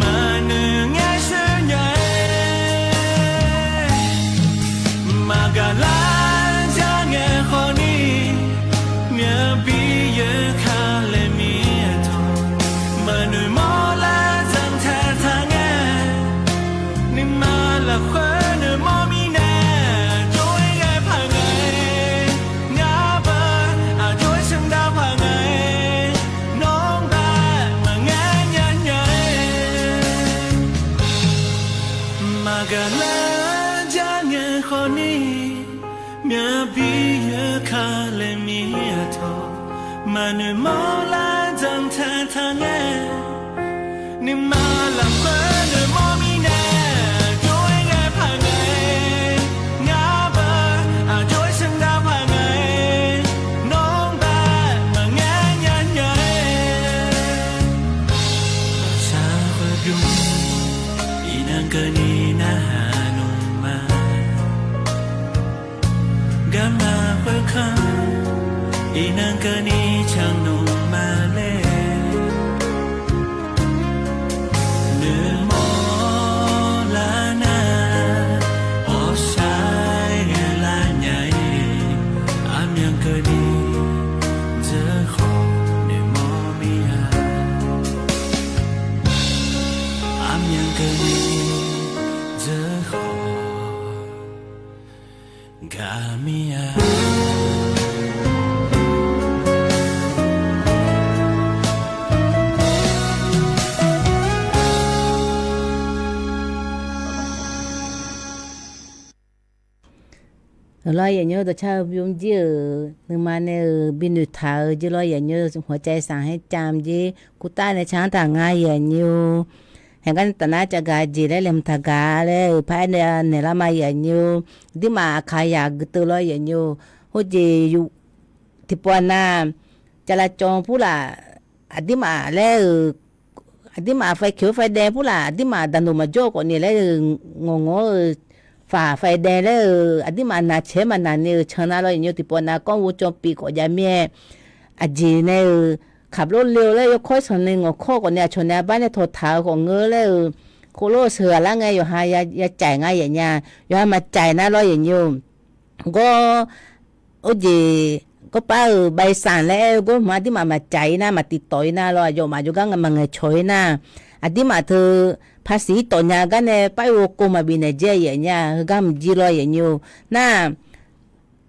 maqnoeq ngaer sheuq nya-aer, maqgaq lar ja ngae khawfni, myavbi yeu ka laer mir-a tawq, maqnoeq mawr lar zanqtaq taq ngae, nuima lafkhoer noeqmawr mirnae, jov-aer ghae paq ngae, ngar beu aqjox-aer sheuqgar paq ngae, nawr-anr bae maqngaer nya nya-aer, maqgaq lar ja ngae khawfni, myavbi yeu ka laer mir-a tawq, maqnoeq mawr lar zanqtaq taq ngae, nuima lafkhoer noeqmawr mirnae, jov-aer ghae paq ngae, ngar beu aqjox-aer sheuqgar paq ngae, nawr-anr bae maqngaer nya nya-aer, aqshaq khoer bymr, iqnan keuvni narhaq nmr ma. Garma khoerkanr, iqnan keuvni canr nmr ma laer, noeqmawr lar nar, awqshaq-aer ghae lar nya-ir, aqmyan keuvni dzeur khawf noeqmawr mir-a. Aqmyan keuvni dzeur khawf gaq mir-a. Lawr, yaqnymr dawqcar-eu bymr jir-euq nuima nae-euq binoeq taq-eu jeq lawr, yaqnymr หัวใจสั่นให้จำ jir kurtav nae canr taq nga, yaqnymr-or. Haeqgar nae tafnar cavgaq jeq laer laeqhmq taq gaq laer-euq paraer nae naeqlar ma, yaqnymr-or. Aqdirmaf aqkaq yaq guiteuv lawr, yaqnymr-or. Khoerjeq tiqpov nar, cavlavcawv purlaf, aqdirmaf laer-euq, aqdirmaf faikeq-eu faedae purlaf, aqdirmaf daqnoeq maqjawr-eu khawfni laer-euq, ngawq ngawq-eu faq faedae laer-euq, aqdirmaf naqcaeq-aer maqnaq ni-euq can nar lawr, yaqnymr-or. Tiqpov nar kawrvo cawv pif khawf jav mir-aer, aqjeq nae-euq kaqblof le-eu laer yawkawr-aer sanq nae ngawqkawr khawfni aqcawq nae arbar nae tawqtaq-eu khawf ngeur laer-euq, khoerlof-eu sheuqghaq lar ngae yawqha ya caef nga yaf nya. Yawqha maqcaef nar lawr, yaqnymr-or. Gawr, or jeq, gawrpar-euq ใบสั่ง laer aer-eu gawr hmq aqdirmaf maqcaef-ir nar, maqtiq tawf-ir nar lawr, aqyawfmaf jawrgar maqngaeq cawq-ir nar, aqdirmaf teu ภาษี tawf nya gar nae paer-eu kov maqbif naeq jae yaf nya. Heugar mq jir lawr, yaqnymr-or. Nar,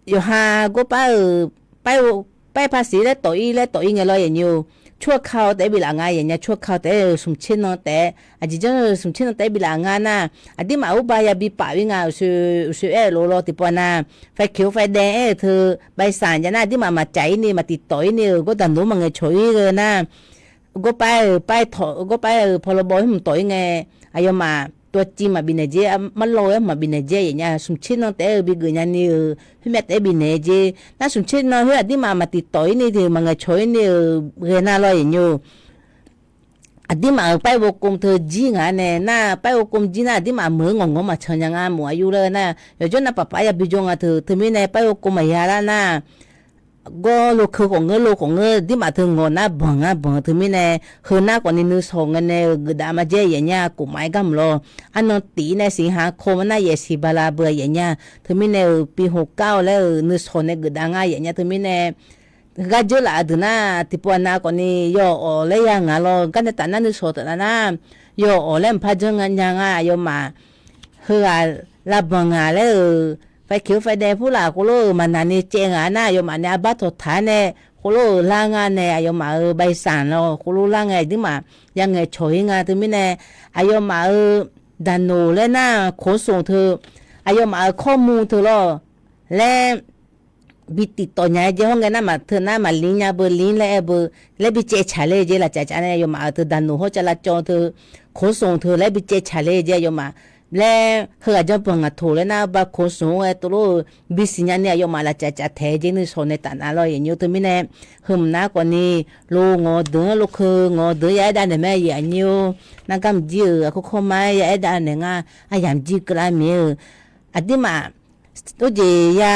yawqha gawrpar-euq paer-eu, paer ภาษี laer tawf-ir laer tawf-ir ngae lawr, yaqnymr-or. Tsawrhaq ka-awr taef-aer biflaf nga yaf nya, tsawrhaq ka-awr taef-aer-eu smq tser nan taef-aer, aqjeq janr-eu smq tser nan taef-aer biflaf nga nar, aqdirmaf urba yabi paf-ir nga, uqshoe, uqshoe aer-eu lof lawr, tiqpov nar, faikeq-eu faedae aer-eu teu ใบสั่ง jav nar, aqdirmaf maqcaef-ir ni maqtiq tawf-ir ni-euq gawr daqnoeq maqngaeq cawq-ir ghae nar, gawrpar-euq paer tawf, gawrpar-euq พรบ hmq tawf-ir ngae, aqyawfmaf dawqciv maqbifnaeq jer, marlawr-aer maqbifnaeq jer-a yaef nya. Smqtser nan taef-aer-eu bigeuf nyani-euq khoermyav taef-aer bifnaeq-eu jer. Nar smqtser nan khoer aqdirmaf maqtiqtawf-ir ni deuq maqngaeq cawq-ir ni-euq ghae nar lawr yaef nyo. Aqdirmaf-euq ป้ายวงกลม teu jir ngaq-a nae nar, ป้ายวงกลม jir nar aqdirmaf meuq-eu ngawq ngawq maqcan nya nga mof aqyuv laer nar, yawqjawr nav paqpaq yabi jawr nga teu. Teumirnae ป้ายวงกลม maqya lar nar, gawr lo keu khawf ngeur lo khawf ngeur aqdirmaf teu ngawq nar banq ngar banq teumirnae, heu nar khawfni nuisawq ngae nae-euq geufdav ma jaer yaef nya. Kofmaf-aer gar mq lawr, arnan tif nae siq ha kaw ma nar yaef siq bala beu yaef nya. Teumirnae-euq bi hoqkar-awr laer-euq nuisawq nae geufdav ngar yaef nya. Teumirnae heugar dzeur laf-eu deuq nar tiqpov aqnav khawfni yawawq laer ya ngaq lawr. Gar nae taf nar nuisawq taf nar nar, yawawq laer mqpar janr nya nga. Aqyawfmaf heughaq lavbanq ngaq laer-euq ไฟเขียว ไฟแดง purlaf khoerlof-euq maqnaq ni caev ngaq nar, aqyawfmaf nae arbar tawqtaq-aer nae khoerlof-euq lar nga nae, aqyawfmaf-euq ใบสั่ง lawr khoerlof lar ngae aqdirmaf yangaeq cawq-ir nga. Teumirnae aqyawfmaf-euq ถนน laer nar ขนส่ง teu, aqyawfmaf-euq ข้อมูล teu lawr laer bi tiqtawf nya-aer jaer hawr ngae nar maq teu nar maqlin nya beu lin laer aer beu laer bi caev tsaq le jaer lafcav cav nae aqyawfmaf-euq teu ถนน hawr จราจร teu ขนส่ง teu laer bi caev tsaq le jaer aqyawfmaf laer heughaq janrbanq ngaq toq laer nar ba ขนส่ง aer tov lof-eu bisiq nyani aqyawfmaf lafcav cav taeq jaer nuisawq nae taf nar lawr yaef nyo. Teumirnae heu mq nar khawfni lo ngawq-eu deuq-anr lo keu ngawq-eu deuq-anr ya aer dav naeq mae yaef nya-or. Nargar mq jir-euq aqkawr kawr ma-aer ya aer dav naeq ngar aryamq jir keuvlar mir-eu aqdirmaf, orjeq ya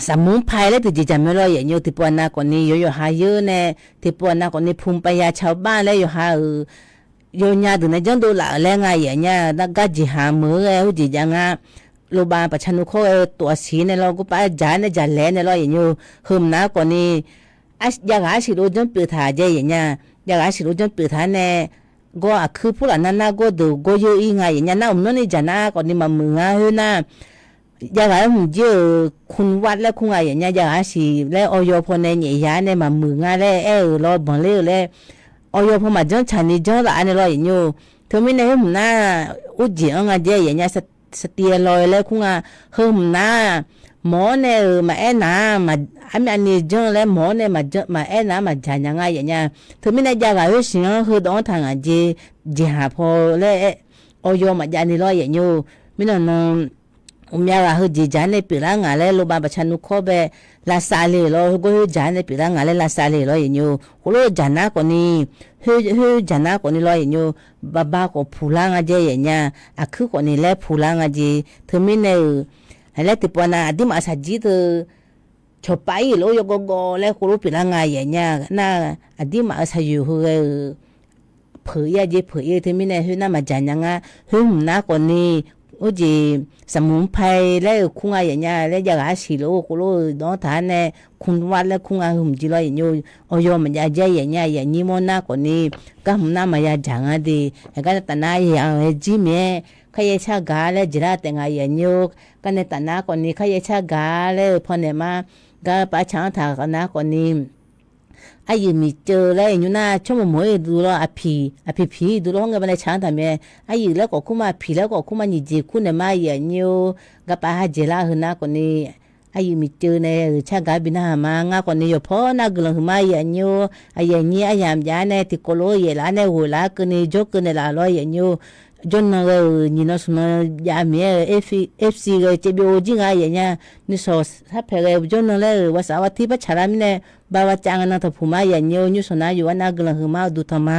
สมุนไพร laer tiqjeq jaq mae lawr yaef nyo. Tiqpov aqnav khawfni yawqyawq ha yeur nae, tiqpov aqnav khawfni ภูมิปัญญาชาวบ้าน laer yawqha-euq yawnya deuq nae janrdov laf-euq laer nga yaef nya. Nar gar jeqhaq meuq-eu ghae heujeq jav nga. Lorbav paqca nmr kawr ghae-eu tov-aq siq nae lawr gorpav jaq-aer nae jaqlaeq-aer nae lawr yaef nyo. Heu mq nar khawfni javghaq arsiq lof janrpyeuf taq jaer yaef nya. Javghaq arsiq lof janrpyeuf taq-aer nae gawr aqkuir purlaf nar nar gawrdeuq gawr yeur-ir nga yaef nya. Nar uqmyanr ni jaq nar khawfni maqmuiq ngar khoer nar, javghaq-aer hmq jir-euq คุณวัฒน์ laer kur nga yaef nya. Javghaq arsiq laer awyaw pawnae nyaef ya-aer nae maqmuiq ngar laer aer-euq lawr banq ler-euq laer awyaw paw maqjanr tsaq ni janr laf-aer nae lawr yaef nyo. Teumirnae heu mq nar orjeq-anr nga jaer yaef nya. สเตียรอยด์ laer kur nga. Heu mq nar mawq-awr nae-euq maqaer nar-aq, armyavni janr laer mawq-awr nae maqaer nar maqjaq nya nga yaef nya. Teumirnae javghaq khoer siq-anr heudawv-anr taq ngaq jeq, jeqhaq paw laer awyaw maqjav ni lawr yaef nyo. Mirnan nan uqmyav ghaq heujeq jaq-aer nae pyeuflar ngaq laer lorbav paqca nmr kawr bae lavsav le lawr, heugawr khoer jaq-aer nae pyeuflar ngaq laer lavsav le lawr yaef nyo. Khoerlof jaq nar khawfni, khoer jaq nar khawfni lawr yaef nyo. Baqba khawf puqlar nga jaer yaef nya. Aqkuir khawfni laer puqlar nga jeq. Teumirnae-euq laer tiqpov nav aqdirmaf saqjir teu cawqpav-ir-euq lof yawgawv gawv laer khoerlof pyeuflar nga yaef nya. Nar aqdirmaf-euq saqyoeq heu ghae-euq peuq-ir-a jeq peuq-ir-eu teumirnae khoer nar maqjaq nya ngar. Khoer hmq nar khawfni, orjeq สมุนไพร laer-euq kur nga yaef nya laer javghaq arsiq lof khoerlof-euq dawv-anr taq-aer nae คุณวัฒน์ laer kur nga heu hmq jir lawr yaef nyo. Awyaw maqjav jaer yaef nya yaef nyir mawr nar khawfni, gar hmq nar maqya jaq nga de. Aqgar nae taf nar yaq-anr-aer jir mir-aer, kharyaer car gaq laer jeqlar taef nga yaef nyo. Gar nae taf nar khawfni kharyaer car gaq laer-eu pawnaeq ma. Gar pav car-anr taq nar khawfni, aryuif miqceuv laer nymr nar tsawrmawq mawq-ir duq lawr, aqpiq aqpiq piq-ir duq lawr hawr ngae ba nae car-anr taq mae. Aryuif laer khawf kur ma, aqpiq laer khawf kur ma, nyiq jeq kur naeq ma yaef nyir-or. Gar pav ha jeqlar heu nar khawfni, aryuif miqceuv nae-euq car gaq bi narhaq ma. Ngar khawfni yawqpaw nar guiqlanq huiqma yaef nyir-or. Aqyuif aqnyir aryamq jav-aer nae tiqkawv lof-aer yaef laf-aer nae ghoeq laf-aer keuvni jawr keuvnaeq laf lawr yaef nyir-or. Jawrnan ghae-euq nyiq nan smq nan jav mir-aer-eu, FC ghae caevbyov jir nga yaef nya. Nymrshawq sarpaeq ghae jawrnan laer-euq วันเสาร์อาทิตย์ par tsaqlar mirnae, bav bav cav ngae nan tanqpuq ma yaef nyir-or. Nymrshawq nar yawqghaq nar guiqlanq huiqma uqduq tanq ma.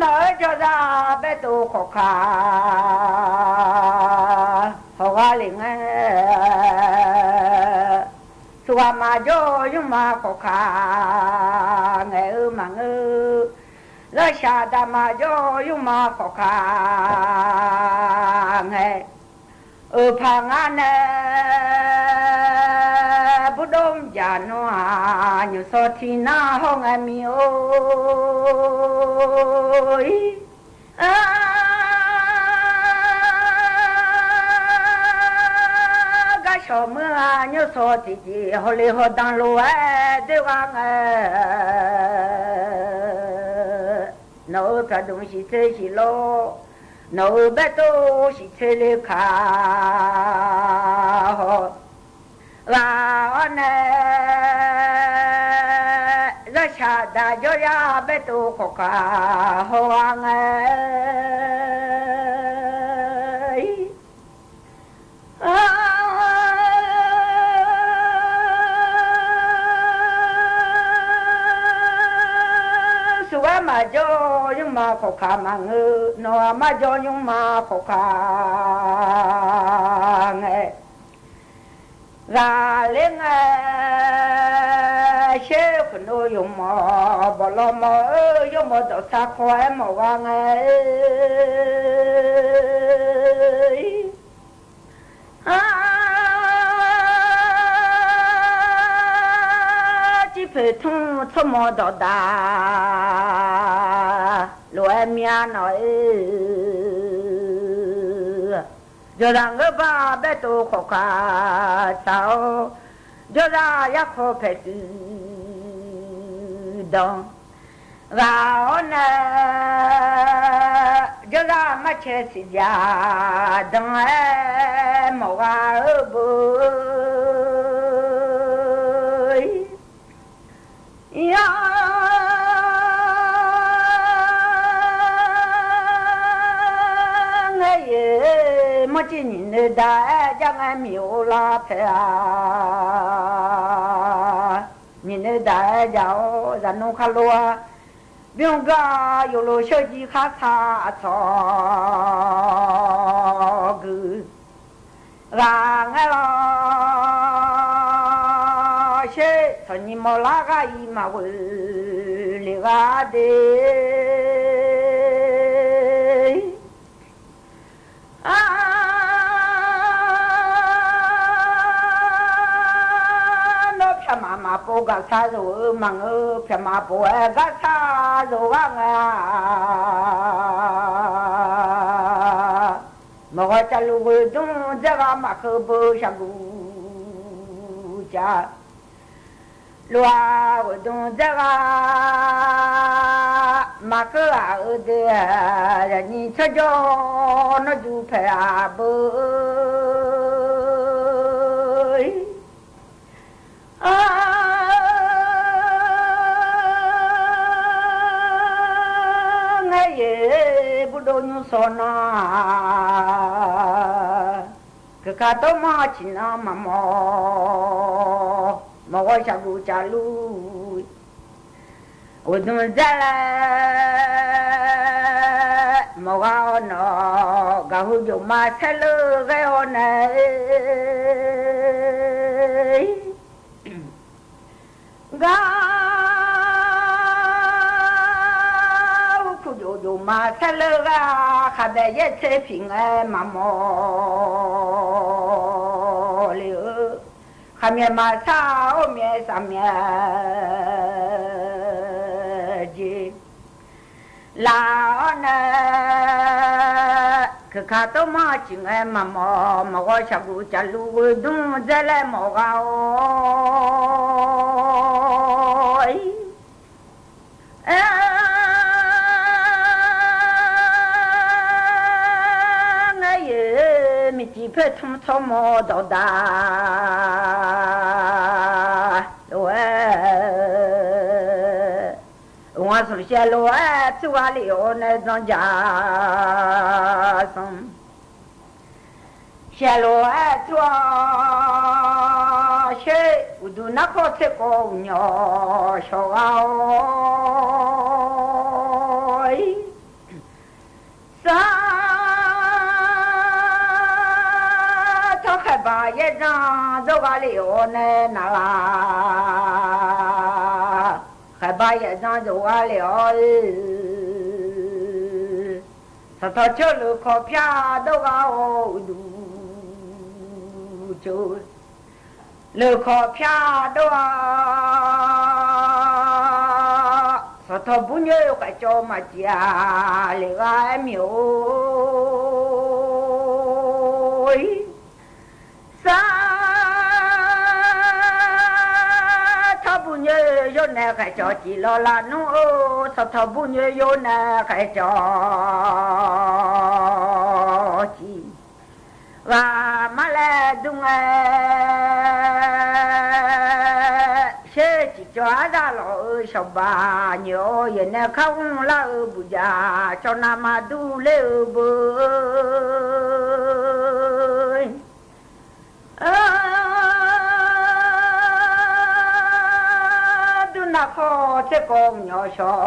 Nawq-eu jawrzaq baetov khawf kaq hawq ghaq lef ngae, suqghaq maqjawr-eu nymrma khawf kaq ngaeq-eu maqngeur. Larshaq daq maqjawr-eu nymrma khawf kaq ngae, euq paq ngar nae burdov mrjaq nawr-aq, nymq sawq tiq nar hawr ngae mir-or. Garshawq meuq-aq, nymr sawq tiqjeq hawle hawdan lof-aer doer gha ngae, nawq-euq pyaqdmq shiqtser shiqlawr, nawq-euq baetov shiqtser le kaq haw. Ghaq-awr nae, zanrshaq daq jawryar baetov khawf kaq hawgha ngae, suqghaq maqjawr nymrma khawf kaq maqngeur, nawq-aq marjawr nymrma khawf kaq ngae, ghaqler ngae, sher khoeqnov yawqmawq bawqlawr mawr-eu yawrmawq dawqsar kawv-aer mawf gha ngae, arcir poeqtmr tsawrmawq dawqdaq lof-aer myanawq-eu, jawqzaq ngeur bar baetov khawf kaq tsaq-awr, jawrzaq yarkawv paeqdui danq ghaq-awr nae, jawrzaq marcae siqdzaq danq-aer mawf gha-eu beu-ir. Yar ngae-iq, manrciv nyiq noeq daq-aer jar ngae miq-or lar paeq-aq, nyiq noeq daq-aer jaq-awr zaqnmr khar lof-a, bymr gar yawqlof sheuqjir kharsa aqcawq gui ghaq ngae lawr, sher tsawqnyiq mawq lar ghaq-iq maqghoe lef ghaq de. Arnawr pyaqmaf maqpov gaqsar zaq-eu maqngeur, pyaqmaf pov-aer gaqsar zaq ghaq ngae-a. Maqghawq cavluf ghoeqdmr dzaerghaq maqkeuv beu shaqguq cav lof-a, ghoeqdmr dzaerghaq maqkeuv-aq-eu de, zaqnyiq tsawrjawr nawr juq paeq-aq beu. Arngae-iq, burdov nymr sawq nar-aq, guiqkaq tawrmanr ciqnan maqmawf, maqghawq shaqguq cavluf ghoeqdmr dzaer laer mawf ghaq-awr nawq, gaqhu jofma saerleur ghae-awr nae gar, urkuv jofjofma saerleur ghae-a, khaqbae yaertser piq ngae maqmawf le-eu, khaqmyaeq maqsar-awr myaeq safmyaeq jeq laf-awr nae, guiqkaq tawrmanr ciq ngae maqmawf, maqghawq shaqguq cavluf ghoeqdmr dzaer laer mawf ghaq-awr-ir. Arngae-iq, miqcif poertmr tsawrmawq dawqdaq lof-aer, uqghanq smq shaev lof-aer tsur ghaq lef-awr nae dzanr jaq sanr. Shaev lof-aer tsur-awr sher, uqduq narkawr tserkawv uqnyawq shawq ghaq-awr-ir. Sar tawr khaeqbaq yaerdzanr dzawr ghaq lef-awr nae naqlaf, khaeqbaq yaerdzanr dzawr ghaq lef-awr-ir. Sanqtawq coer leuqkawq pyar dawr ghaq-awr uqduq coer leuqkawq pyar dawr-a. Sanqtawq bur nyoer khaeqcawv maqciv-a, lef ghaq-aer mir-or-ir. Sar tawr bur nyoer yawr nae khaeqcawv civ lawr lar nmr-or, sanqtawq bur nyoer yawr nae khaeqcawv civ Ghaqmar laer dur ngae, sher ciqcawq arzaq lawq-euq shawqbaq nyoeq-awr, yaeqnae kar mrlar-eu buqjaq cawv navmaqdur ler-eu beu. Dur navkhawr tserkawv uqnyawq shawq,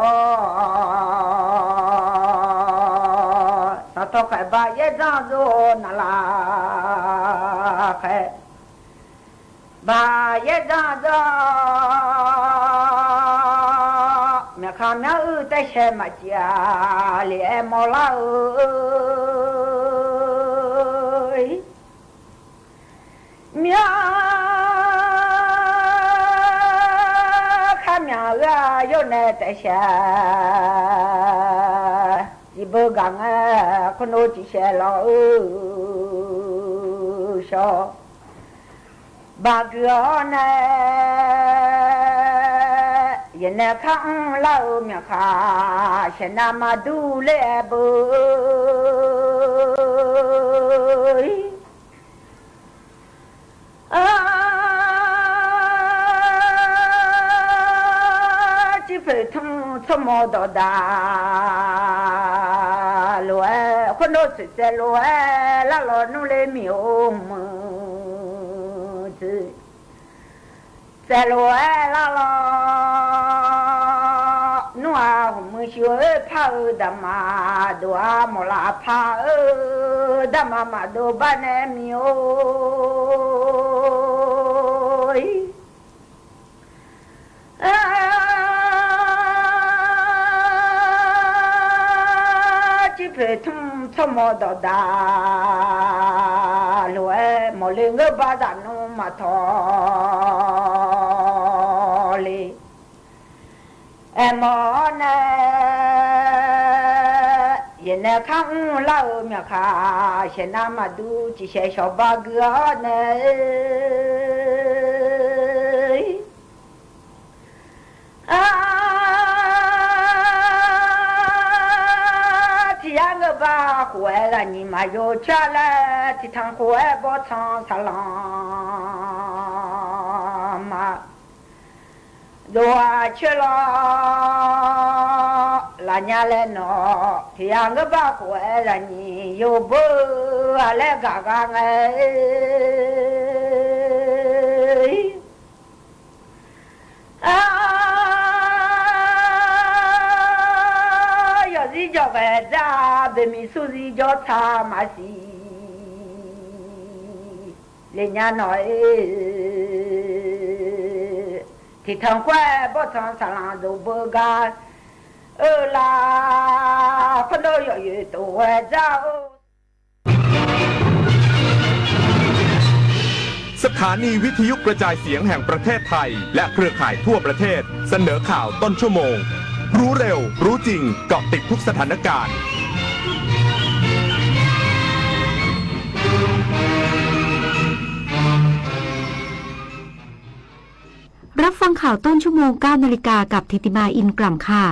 saqtawq khaeq ba yaerdzanr zor-awr navlaf khaeq. Ba yaerdzanr zor, myaqkhaq myar uir taershae maqciv-a, le-aer mawrlar-eu. Myar khar myaq-eu-aq, yawr nae taef shaeq, ciqbeu gaq ngae, khoerlof ciqshaeq lawq-eu shawq. Baqguiq-awr nae, yaeqnae kar mrlar-eu myaqkhaq, shaeqnav maqdur ler-aer beu. Arcirpoeq tmr tsawrmawr dawqdaq lof-aer, khoerlof tsoeqtsaev lof-aer, larlawq nmr ler miq-or, hmq-eu tsoeq tsaev lof-aer larlawq nmr-aq, hmq muiq shuif-eu par-eu daqmaq dof-a mawqlaf par-eu daqmaq maqdov bar nae miq-or. Arcirpoeq tmr tsawrmawr dawqdaq lof-aer, mawqle ngeur bar zaqnmr maqtawq le. Aermawf-awr nae, yaeqnae kar mrlar-eu myaqkhaq, shaeqnav maqdur ciqshaeq shawq baqguiq-awr nae, tiq yar ngeur bar khof-aer zaqnyiq maqyo car laer, tiqtanq khof-aer bawrtsanq saqlanq ma. Dov-a coer lawr lafnya laer nawq, tiq yar ngeur bar khof-aer zaqnyiq yawbeu-a laer gaq gha ngae. Yawqzir jawr ghae dzar, boeqmiq surzir jawr tsaq maqsiq le nya nawq-ir. Tiqtanq khof-aer bawrtsanq saqlanq dov beu gar-eu la, khoerlof yawqyoeq tof ghae dzar-or. สถานีวิทยุกระจายเสียงแห่งประเทศไทย และเครือข่ายทั่วประเทศ เสนอข่าวต้นชั่วโมง รู้เร็ว รู้จริง เกาะติดทุกสถานการณ์ รับฟังข่าวต้นชั่วโมง เก้านาฬิกา กับธิติมา อินกล่ำค่ะ